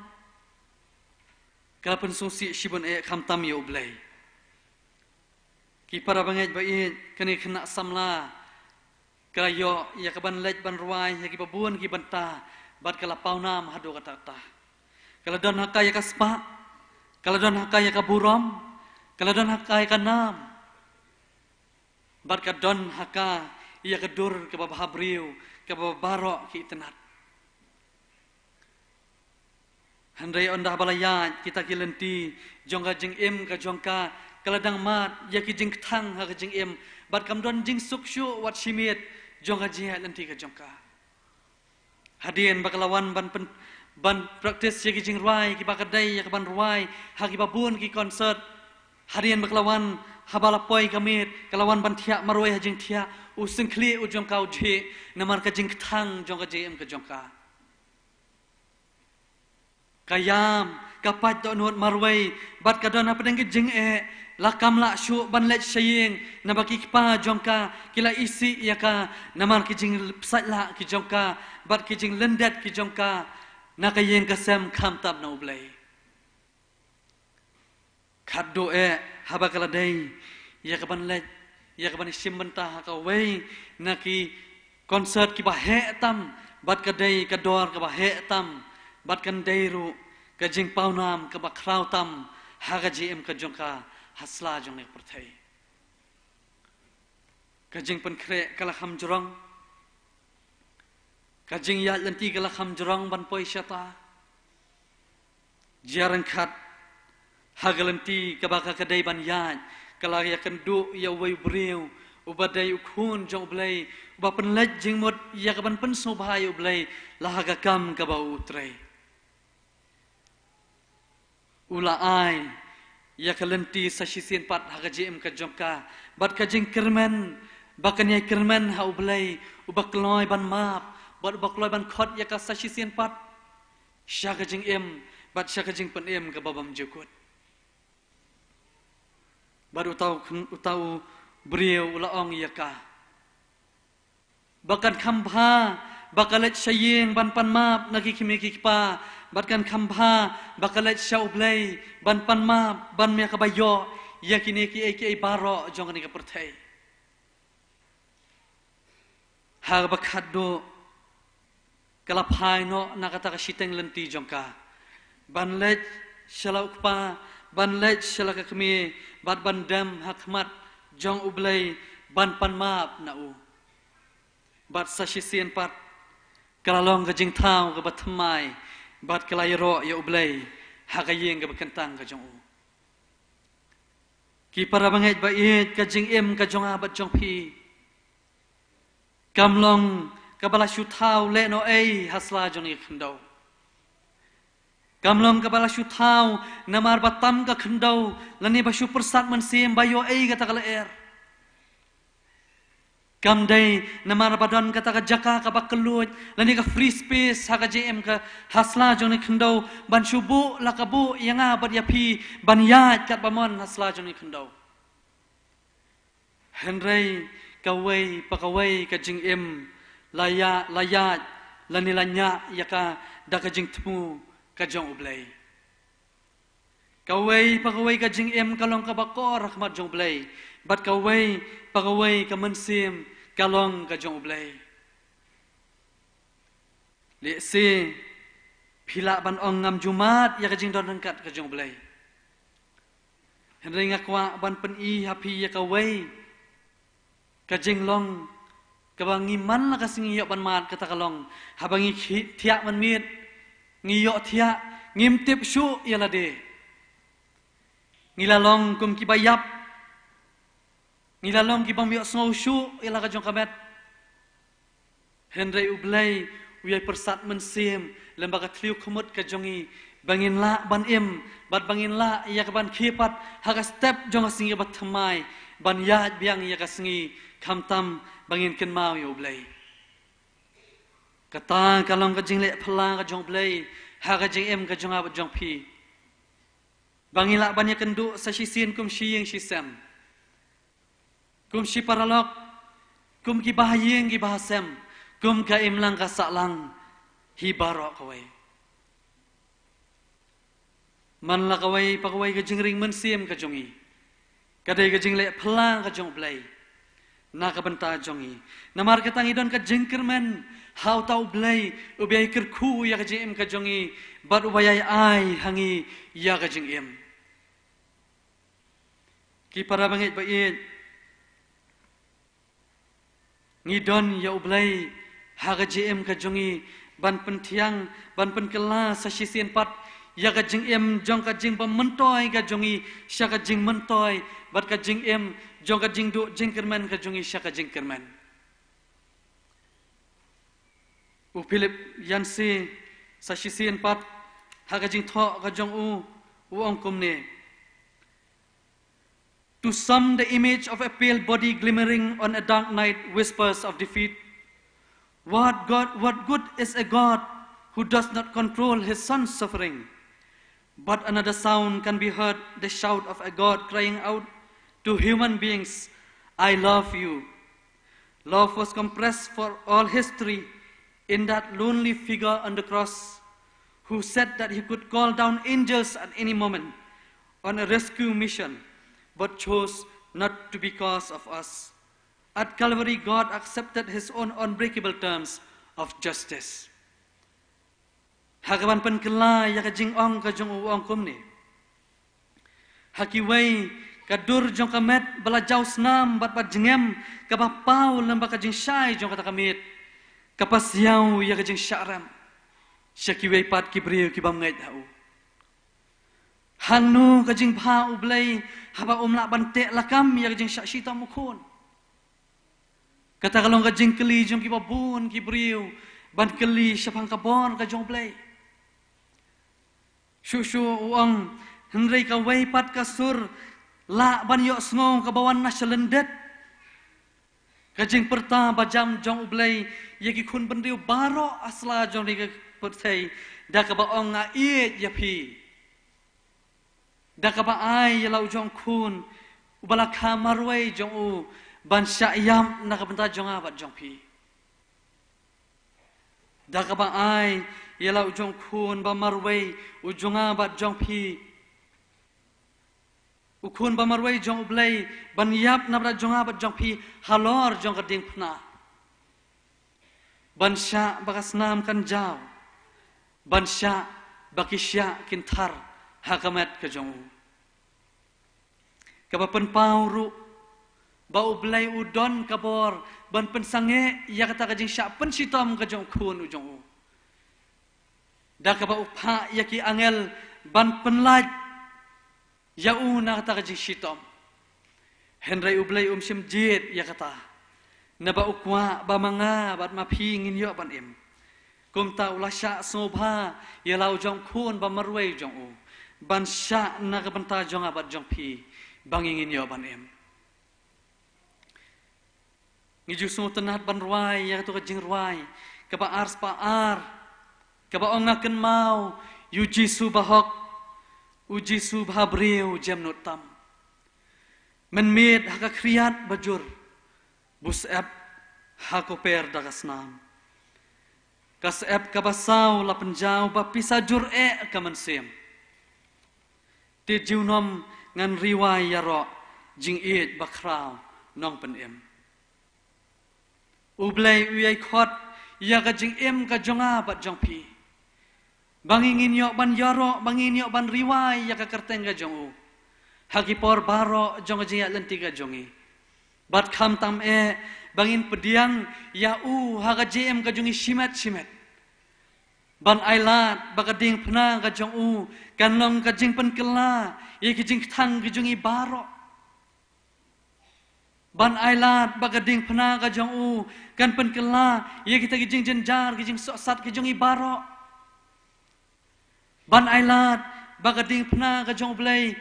Ka la pynsngewsih shibun eh khamtam ïa U Blei. Ki para bangeit ba ïeit, kane ka khynnah samla ka la ïoh ïa ka ban leit ban rwai ha kiba bun ki bynta bad ka la pawnam haduh katta katta. Ka la don ha ka ïa ka spah, ka la don ha ka ïa ka burom, ka la don ha ka ïa ka nam, bad ka don ha ka ïa ka dur kaba bha briew kaba baroh ki itynnad. Hynrei ynda ba la ïaid kita ki lynti jong ka jingim ka jong ka, ka la dang mad ïa ki jingkthang ha ka jingim bad kam don jingsuk shuh wat shi miet jong ka jingïaid lynti ka jong ka. Hadien ba ka la wan ban pyn, ban practice ïa ki jingrwai kiba ka dei ïa ka ban rwai ha kiba bun ki concert. Hadien ba ka la wan, haba la poi ka miet, ka la wan ban thiah marwei ha jingthiah, u syngkhlieh u jong ka u jhieh namar ka jingkthang jong ka jingim ka jong ka. Ka ïam, ka pait dohnud marwei bad ka don hapdeng ka jingeh, la kam lah shuh ban leit sha ïing naba ki kpa jong ka ki la isih ïa ka namar ki jingpynshlur ki jong ka bad ki jinglyndet ki jong ka na ka ïing ka sem khamtam na U Blei. Khatduh eh haba ka la dei ïa ka ban leit, ïa ka ban shim bynta ha kawei na ki concert kiba heh tam bad ka dei ka dor kaba heh tam bad kan dei ruh ka jingpawnam kaba khraw tam ha ka jingim ka jong ka ha sla jong ne pyrthei. Ka jingpynkhreh ka la kham jrong. Ka jingïaid lynti ka la kham jrong ban poi shata. Jia ryngkat ha ka lynti kaba ka ka dei ban ïaid, ka la ïakynduh ïa uwei u briew uba dei u khun jong U Blei, uba pynleit jingmut ïa ka ban pynsngewbha ïa U Blei la ha ka kam kaba u trei. U la ai ïa ka lynti sa shisien pat ha ka jingim ka jong ka bad ka jingkyrmen ba kan ïai kyrmen ha U Blei uba kloi ban map bad uba kloi ban khot ïa ka sa shisien pat sha ka jingim bad sha ka jingpynim kaba bymjukut. Bad uta u khyn-, uta u briew u la ong ïa ka ba kan kham bha ba ka leit sha ïing ban pan map na ki kmie ki kpa, bad kan kham bha ba ka leit sha U Blei ban pan map ban mih kaba ïoh ïa kine kiei kiei baroh jong kane ka pyrthei. Ha kaba khatduh ka la phai noh na kata ka shiteng lynti jong ka ban leit sha la u kpa, ban leit sha la ka kmie, bad ban dem ha khmat jong U Blei ban pan map na u. Bad sa shisien pat ka la long ka jingthaw kaba thymmai bad ka la ïaroh ïa U Blei ha ka ïing kaba kyntang ka jong u. Ki para bangeit ba ïeit, ka jingim ka jong nga bad jong phi kam long kaba la shu thaw lehnohei ha sla jong kane ka khyndew. Kam long kaba la shu thaw namar ba tam ka khyndew lane ba shu pyrsad mynsiem ba ïohi kata ka lyer. Kam dei namar ba don kata ka jaka kaba kylluid lane ka free space ha ka jingim ka ha sla jong kane ka khyndew ban shu buh la ka buh ïa nga bad ïa phi ban ïaid katba mon ha sla jong kane ka khyndew. Hynrei kawei pa kawei ka jingim la ïa la ïaid lane la ñiah ïa ka da ka jingthmu ka jong U Blei. Kawei pa kawei ka jingim ka long kaba kor ha khmat jong U Blei bad kawei pa kawei ka mynsiem ka long ka jong U Blei. Lehse phi lah ban ong ngam ju mad ïa ka jingdon ryngkat ka jong U Blei. Hynrei nga kwah ban pyni ha phi ïa kawei ka jinglong kaba ngi man la ka sngi ïoh ban mad, kata ka long haba ngi thiah mynmiet, ngi ïohthiah, ngim tip shuh ïa lade. Ngi la long kum kiba ïap, ngi la long kibym ïohsngew shuh ïa la ka jong ka met. Hynrei U Blei u ïai pyrsad mynsiem lem bad ka thliew khmut ka jong ngi ba ngin lah ban im bad ba ngin lah ïa ka ban khie pat ha ka step jong ka sngi ba thymmai ban ïaid biang ïa ka sngi khamtam ba ngin kynmaw ïa U Blei. Kata ka long ka jingleh phylla ka jong U Blei ha ka jingim ka jong nga bad jong phi. Ba ngi lah ban ïakynduh sa shisien kum shi ïing shi sem, kum shi paralok, kum ki bahaïing ki bahasem, kum ka imlang ka sahlang hi baroh kawei. Man la kawei pa kawei ka jingring mynsiem ka jong ngi ka dei ka jingleh phylla ka jong U Blei na ka bynta jong ngi. Namar kata ngi don ka jingkyrmen ha uta U Blei uba ïai kyrkhu ïa ka jingim ka jong ngi bad uba ïai ai ha ngi ïa ka jingim. Ki para bangeit ba ïeit, ngi don ïa U Blei ha ka jingim ka jong ngi ban pynthiang, ban pynkylla sa shisien pat ïa ka jingim jong ka jingbym myntoi ka jong ngi sha ka jingmyntoi bad ka jingim jong ka jingduh jingkyrmen ka jong ngi sha ka jingkyrmen. U Philip Yancey sa shisien pat ha ka jingthoh ka jong u, u ong kumne: To some, the image of a pale body glimmering on a dark night whispers of defeat. What God, what good is a God who does not control his son's suffering? But another sound can be heard, the shout of a God crying out to human beings, "I love you." Love was compressed for all history in that lonely figure on the cross who said that he could call down angels at any moment on a rescue mission, but chose not to because of us. At Calvary, God accepted his own unbreakable terms of justice. Ha ka ban pynkylla ïa ka jingong ka jong u, u ong kumne: Ha kiwei ka dur jong ka met ba la jaw snam bad ba jngem, kaba paw lem bad ka jingshai jong kata ka miet, ka pasiaw ïa ka jingshah rem sha kiwei pat ki briew ki bym ngeit ha u. Hangno ka jingbha U Blei haba um lah ban teh lakam ïa ka jingshah shitom u khun? Kata ka long ka jingkylli jong kiba bun ki briew ban kylli shaphang ka bor ka jong U Blei. Shuh shuh u ong: Hynrei kawei pat ka sur lah ban ïohsngew kaba wan na sha lyndet, ka jingpyrta bajam jong U Blei ïa ki khun bynriew baroh ha sla jong kane ka pyrthei, da kaba ong: Nga ïeit ïa phi. Da kaba ai ïa la u jong u khun uba la kha marwei jong u ban shah ïap na ka bynta jong nga bad jong phi. Da kaba ai ïa la u jong u khun ba marwei, u jong nga bad jong phi, u khun ba marwei jong U Blei, ban ïap na bynta jong nga bad jong phi halor jong ka diengphna, ban shah ba ka snam kan jaw, ban shah ba ki shiah kin thar ha ka met ka jong u. Kaba pynpaw ruh ba U Blei u don ka bor ban pynsangeh ïa kata ka jingshah pynshitom ka jong u khun u jong u, da kaba u phah ïa ki angel ban pynlait ïa u na kata ka jingshitom. Hynrei U Blei um shym jied ïa kata. Naba u kwah ba ma nga bad ma phi ngin ïoh ban im. Kumta u la shah sngewbha ïa la u jong khun ba marwei jong u ban shah na ka bynta jong nga bad jong phi ba ngin ïoh ban im. Ngi ju sngewtynnat ban rwai ïa katu ka jingrwai kaba ar spah ar, kaba ong: Nga kynmaw ïa u Jisu bahok, u Jisu bhabriew jemnud tam. Mynmiet ha ka khriat bajur, bu syep ha koper da ka snam. Ka syep kaba saw la pynjaw ba pisa jur eh ka mynsiem. Te junom ngan rwai ïaroh jingïeit bakhraw nongpynim. U Blei u ïai khot ïa ka jingim ka jong nga bad jong phi ba ngin ïoh ban ïaroh, ba ngin ïoh ban rwai ïa ka kyrteng ka jong u ha ki por baroh jong ka jingïaid lynti ka jong ngi. Bad khamtam eh ba ngin pdiang ïa u ha ka jingim ka jong ngi shimet shimet. Ban ailad ba ka diengphna ka jong u kan long ka jingpynkylla ïa ki jingkthang ki jong ngi baroh. Ban ailad ba ka diengphna ka jong u kan pynkylla ïa kita ki jingjynjar, ki jingsohsat ki jong ngi baroh. Ban ailad ba ka diengphna ka jong u Blei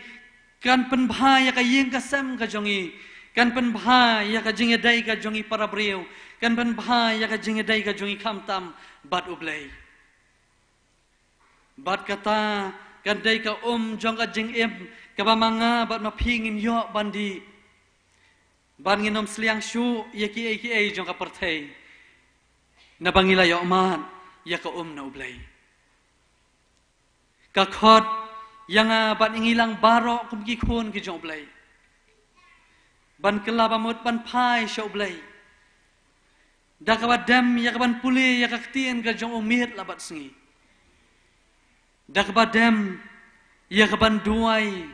kan pynbha ïa ka ïing ka sem ka jong ngi, kan pynbha ïa ka jingïadei ka jong ngi para briew, kan pynbha ïa ka jingïadei ka jong ngi khamtam bad u Blei. Bad kata kan dei ka um jong ka jingim kaba ma nga bad ma phi ngin ïoh ban dih. Bad ngin ym sliang shuh ïa kiei kiei jong ka pyrthei, naba ngi la ïoh mad ïa ka um na u Blei. Ka khot ïa nga bad ïa ngi lang baroh kum ki khun ki jong u Blei ban kylla ba mut ban phai sha u Blei da kaba dem ïa kaban pule ïa ka ktien ka jong u miet la bad sngi, da kaba dem ïa kaban duwai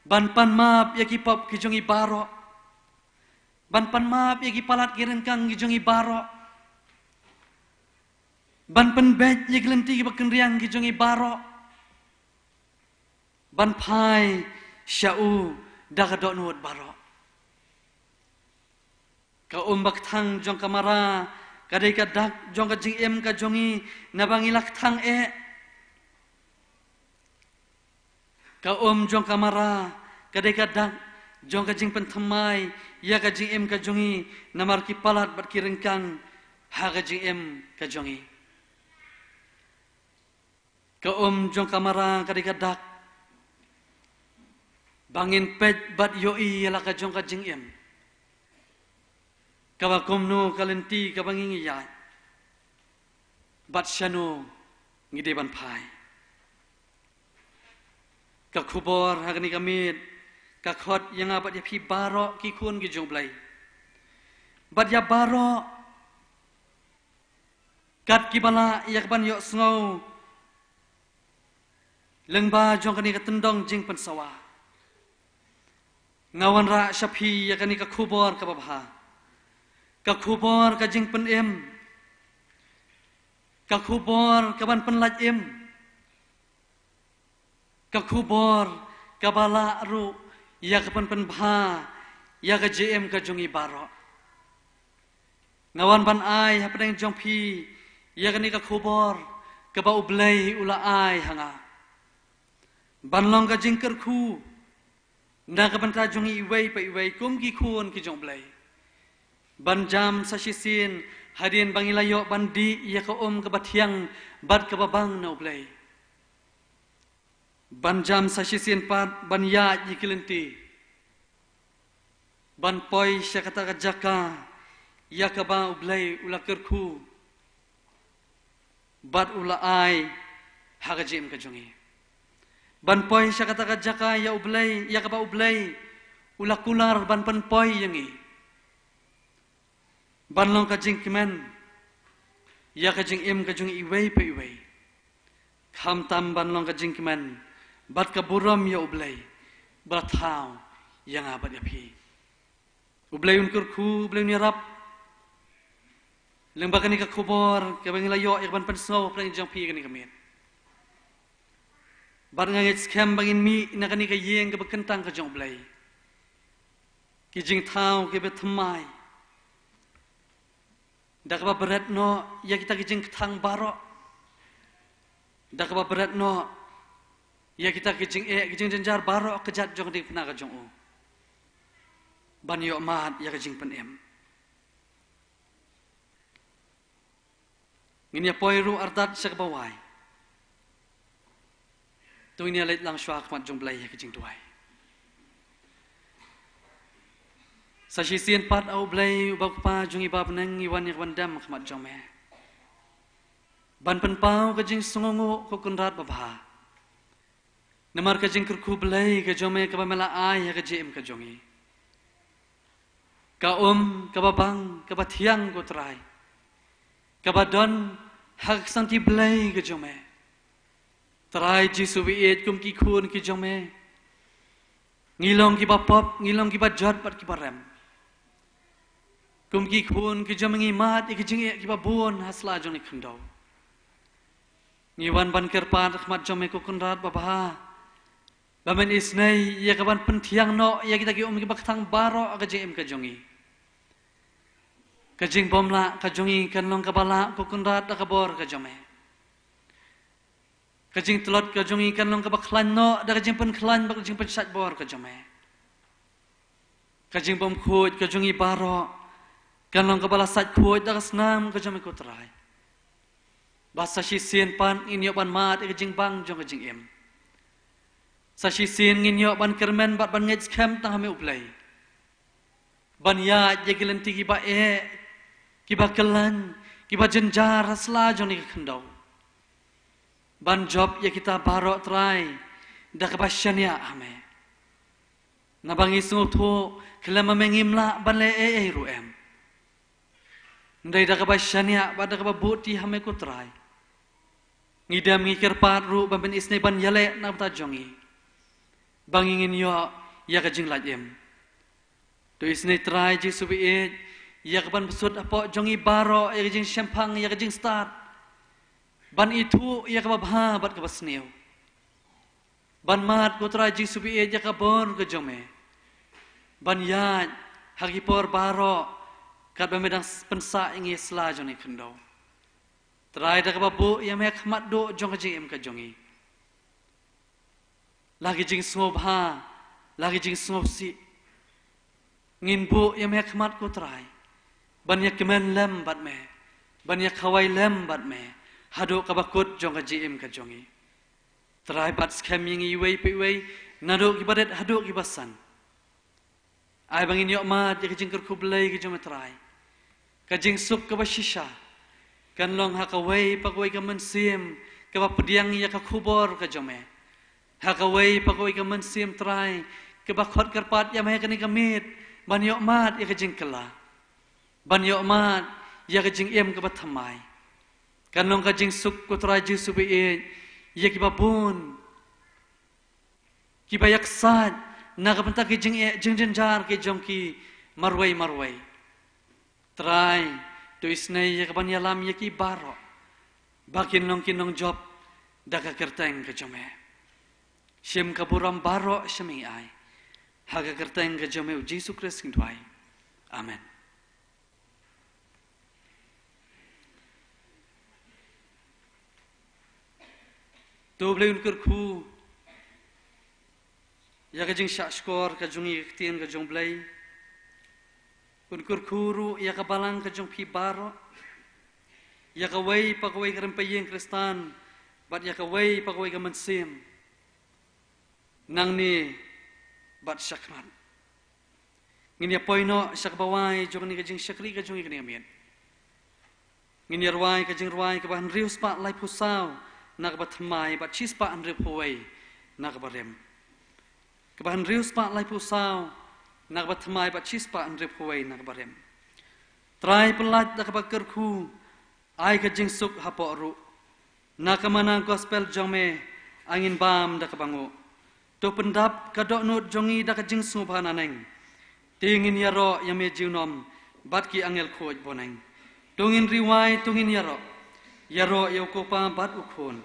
ban pan map ïa ki pop ki jong ngi baroh, ban pan map ïa ki palat ki ryngkang ki jong ngi baroh, ban pynbeit ïa ki lynti kiba kynriang ki jong ngi baroh, ban phai sha u da ka dohnud baroh. Ka um bakthang jong ka mara ka dei ka dak jong ka jingim ka jong ngi, naba ngi la kthang eh. Ka um jong ka mara ka dei ka dak jong ka jingpynthymmai ïa ka jingim ka jong ngi, namar ki palat bad ki ryngkang ha ka jingim ka jong ngi. Ka um jong ka mara ka dei ka dak ba ngin peit bad ïohi ïa la ka jong ka jingim, kaba kumno ka lynti kaba ngi ngi ïaid bad shano ngi dei ban phai. Ka khubor ha kane ka miet ka khot ïa nga bad ïa phi baroh ki khun ki jong u Blei, bad ïa baroh kat kiba lah ïa kaban ïoh sngew lyngba jong kane ka tyndong jingpynsawa. Nga wanrah sha phi ïa kane ka khubor kaba bha, ka khubor ka jingpynim, ka khubor kaban pynlait im, ka khubor kaba lah ruh ïa ka pynpynbha ïa ka jingim ka jong ngi baroh. Nga wan ban ai hapdeng jong phi ïa kane ka khubor kaba u Blei u la ai ha nga, ban long ka jingkyrkhu na ka bynta jong ngi iwei pa iwei kum ki khun ki jong u Blei, ban jam sa shisien hadien ba ngi la ïoh ban dih ïa ka um kaba thiang bad kaba bang na u Blei, ban jam sa shisien pat ban ïaid ïa ki lynti, ban poi sha kata ka jaka ïa kaba u Blei u la kyrkhu bad u la ai ha ka jingim ka jong ngi, ban poi sha kata ka jaka ïa u Blei, ïa kaba u Blei u la kular ban pynpoi ïa ngi, ban long ka jingkmen ïa ka jingim ka jong ngi iwei pa iwei, khamtam ban long ka jingkmen bad ka burom ïa u Blei ba la thaw ïa nga bad ïa phi. U Blei un kyrkhu, u Blei un ïarap lyngba kane ka khubor kaba ngi la ïoh ïa kaban pynsngew hapdeng jong phi kane ka miet. Bad nga ngeit skhem ba ngin mih na kane ka ïing kaba kyntang ka jong u Blei, ki jingthaw kiba thymmai, Da kaba bret noh ïa kita ki jingkthang baroh. Da kaba bret noh ïa kita ki jingeh, ki jingjynjar baroh ka jait jong ka diengphna ka jong u. Ban ïoh mad ïa ka jingpynim. Ngin ïa poi ruh artat sha kaba wai. To ngin ïa leit lang shuwa ha khmat jong U Blei ha ka jingduwai. Sa shisien pat, A U Blei uba U Kpa jong ngi ba ha bneng, ngi wan ïa ka ban dem ha khmat jong me ban pynpaw ka jingsngewnguh, ko Kynrad babha. Namar ka jingkyrkhu Blei ka jong me kaba me la ai ha ka jingim ka jong ngi, ka um, kaba bang, kaba thiang, ko Trai, kaba don ha ka kti Blei ka jong me. Trai Jisu ba ïeit, kum ki khun ki jong me, ngi long kiba pop, ngi long kiba jot bad kiba rem. Kum ki khun ki jong me ngi mad ïa ki jingeh kiba bun ha sla jong kane ka khyndew. Ngi wan ban kyrpad ha khmat jong me, ko Kynrad babha, ba men isynei ïa ka ban pynthiang noh ïa kita ki um kiba kthang baroh ha ka jingim ka jong ngi. Ka jingbymlah ka jong ngi kan long kaba lah, ko Kynrad, da ka bor ka jong me. Ka jingtlot ka jong ngi kan long kaba khlaiñ noh da ka jingpynkhlaiñ bad ka jingpynshait bor ka jong me. Ka jingbymkhuid ka jong ngi baroh kan long kaba la sait khuid da ka snam ka jong me, ko Trai. Bad sa shisien pat ngin ïoh ban mad ïa ka jingbang jong ka jingim. Sa shisien ngin ïoh ban kyrmen bad ban ngeit skhem tang ha me, U Blei, ban ïaid ïa ki lynti kiba eh, kiba kyllaiñ, kiba jynjar ha sla jong kane ka khyndew. Ban jop ïa kita baroh, Trai, da kaba shaniah ha me. Naba ngi sngewthuh khlem ma me ngim lah ban leh ei ei ruh em. Hynrei da kaba shaniah bad da kaba buhti ha me, ko Trai, ngi dem ngi kyrpad ruh ba men isynei ban ïaleh na ka bynta jong ngi, ba ngi ngin ïoh ïa ka jinglait im. To isynei, Trai Jisu ba ïeit, ïa ka ban pynsut hapoh jong ngi baroh ïa ka jingshemphang, ïa ka jingstad ban ithuh ïa kaba bha bad kaba sniew. Ban mad, ko Trai Jisu ba ïeit, ïa ka bor ka jong me ban ïaid ha ki por baroh katba me dang pynsah ïa ngi ha sla jong kane ka khyndew. Trai, da kaba buh ïa me ha khmat duh jong ka jingim ka jong ngi, la ki jingsngewbha, la ki jingsngewsih, ngin buh ïa me ha khmat, ko Trai, ban ïa kmen lem bad me, ban ïa khawai lem bad me haduh kaba kut jong ka jingim ka jong ngi. Trai, bat skhem ïa ngi iwei pa iwei, naduh kiba rit haduh kiba san. Ai ba ngin ïoh mad ïa ka jingkyrkhu Blei ka jong me, Trai. Ka jingsuk kaba shisha kan long ha kawei pa kawei ka mynsiem kaba pdiang ïa ka khubor ka jong me. Ha kawei pa kawei ka mynsiem, Trai, kaba khot kyrpad ïa me ha kane ka miet ban ïoh mad ïa ka jingkylla, ban ïoh mad ïa ka jingim kaba thymmai. Kan long ka jingsuk, ko Trai Jisu ba ïeit, ïa kiba bun kiba ïaksaid na ka bynta ki jingeh jingjynjar ki jong ki marwei marwei. Trai, to isynei ïa ka ban ïalam ïa ki baroh ba kin long ki nongjop da ka kyrteng ka jong me. Shim ka burom baroh sha me ngi ai, ha ka kyrteng ka jong me, U Jisu Khrist, ngi duwai. Amen. To U Blei un kyrkhu ïa ka jingshahshkor ka jong ngi ha ka ktien ka jong U Blei. Un kyrkhu ruh ïa ka balang ka jong phi baroh, ïa kawei pa kawei ka rympei ïing Khristan bad ïa kawei pa kawei ka mynsiem, nangne bad shakhmat. Ngin ïa poi noh sha kaba wai jong kane ka jingshakri ka jong ngi kane ka miet. Ngin ïa rwai ka jingrwai kaba hynriew spah laiphew saw na kaba thymmai bad shi spah hynriewphew wei na kaba rim. Kaba hynriew spah laiphew saw na kaba thymmai bad shi spah hynriewphew wei na kaba rim. Trai, pyllait da kaba kyrkhu, ai ka jingsuk hapoh ruh. Na ka mana gospel jong me, ai ngin bam da kaba nguh. To pyndap ka dohnud jong ngi da ka jingsngewbha naneng. Te ngin ïaroh ïa me junom bad ki angel khuid boneng. To ngin riwai, to ngin ïaroh, ïaroh ïa U Kpa bad U Khun,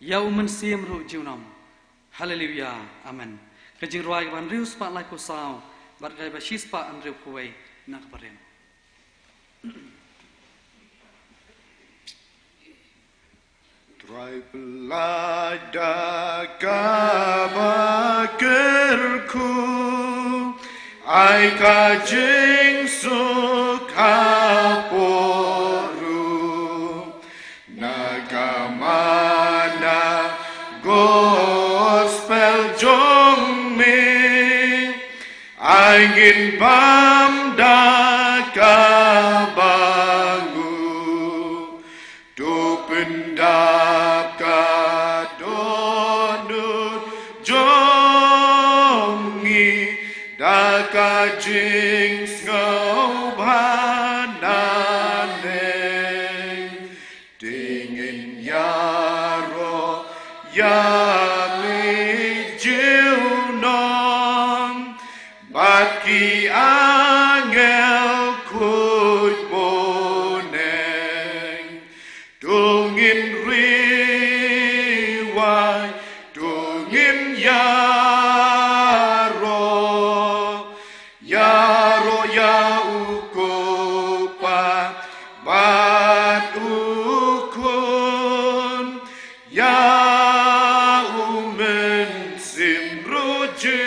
ïa U Mynsiem ruh junom. Haleluia. Amen. Ka jingrwai kaba hynriew spah laiphew saw bad kaba shi spah hynriewphew wei na kaba rim. Bai pynlait da kaba kyrkhu, ai ka jingsuk hapoh ruh. Na ka mana gospel jong me, ai ngin bam da kaba nguh. To pyndap ka dohnud jong ngi da ka jingsngewbha nangne. Te ngin ïaroh ïa me junom bad ki angel khuid bneng. To ngin ri wai, to ngin ïaroh, ïaroh ïa u Kpa bad u Khun, ïa u Mynsiem ruh junom.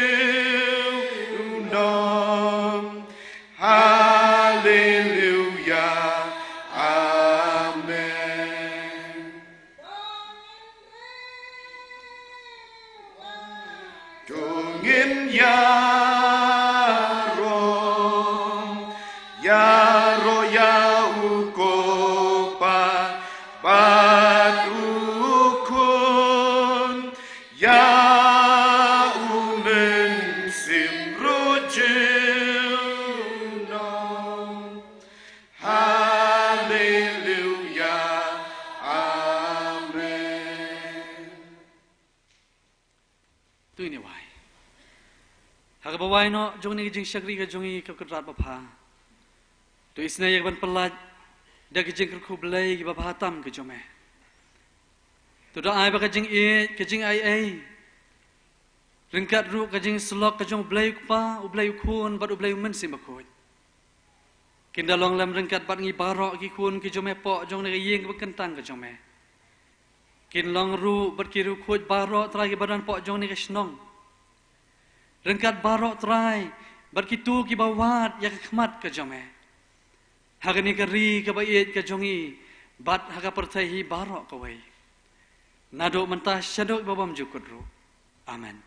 Haleluya. Amen. To ngin ïaroh, ïaroh ïa u Kpa bad u Khun, ïa u Mynsiem ruh junom. Haleluya. Amen. To ngin ïa wai. Ha kaba wai noh jong kane ka jingshakri ka jong ngi, ko Kynrad babha, to isynei ïa ka ban pynlait da ka jingkyrkhu Blei kaba bha tam ka jong me. To da ai ba ka jingïeit, ka jingaiei, ryngkat ruh ka jingsyllok ka jong u Blei u Kpa, u Blei u Khun bad u Blei u Mynsiem Bakhuid, kin da long lem ryngkat bad ngi baroh ki khun ki jong me hapoh jong kane ka ïing kaba kyntang ka jong me. Kin long ruh bad ki riewkhuid baroh, Trai, kiba don hapoh jong kane ka shnong, ryngkat baroh, Trai, bad kito kiba wad ïa ka khmat ka jong me ha kane ka ri kaba ïeit ka jong ngi bad ha ka pyrthei hi baroh kawei, naduh mynta shaduh kiba bymjukut ruh. Amen.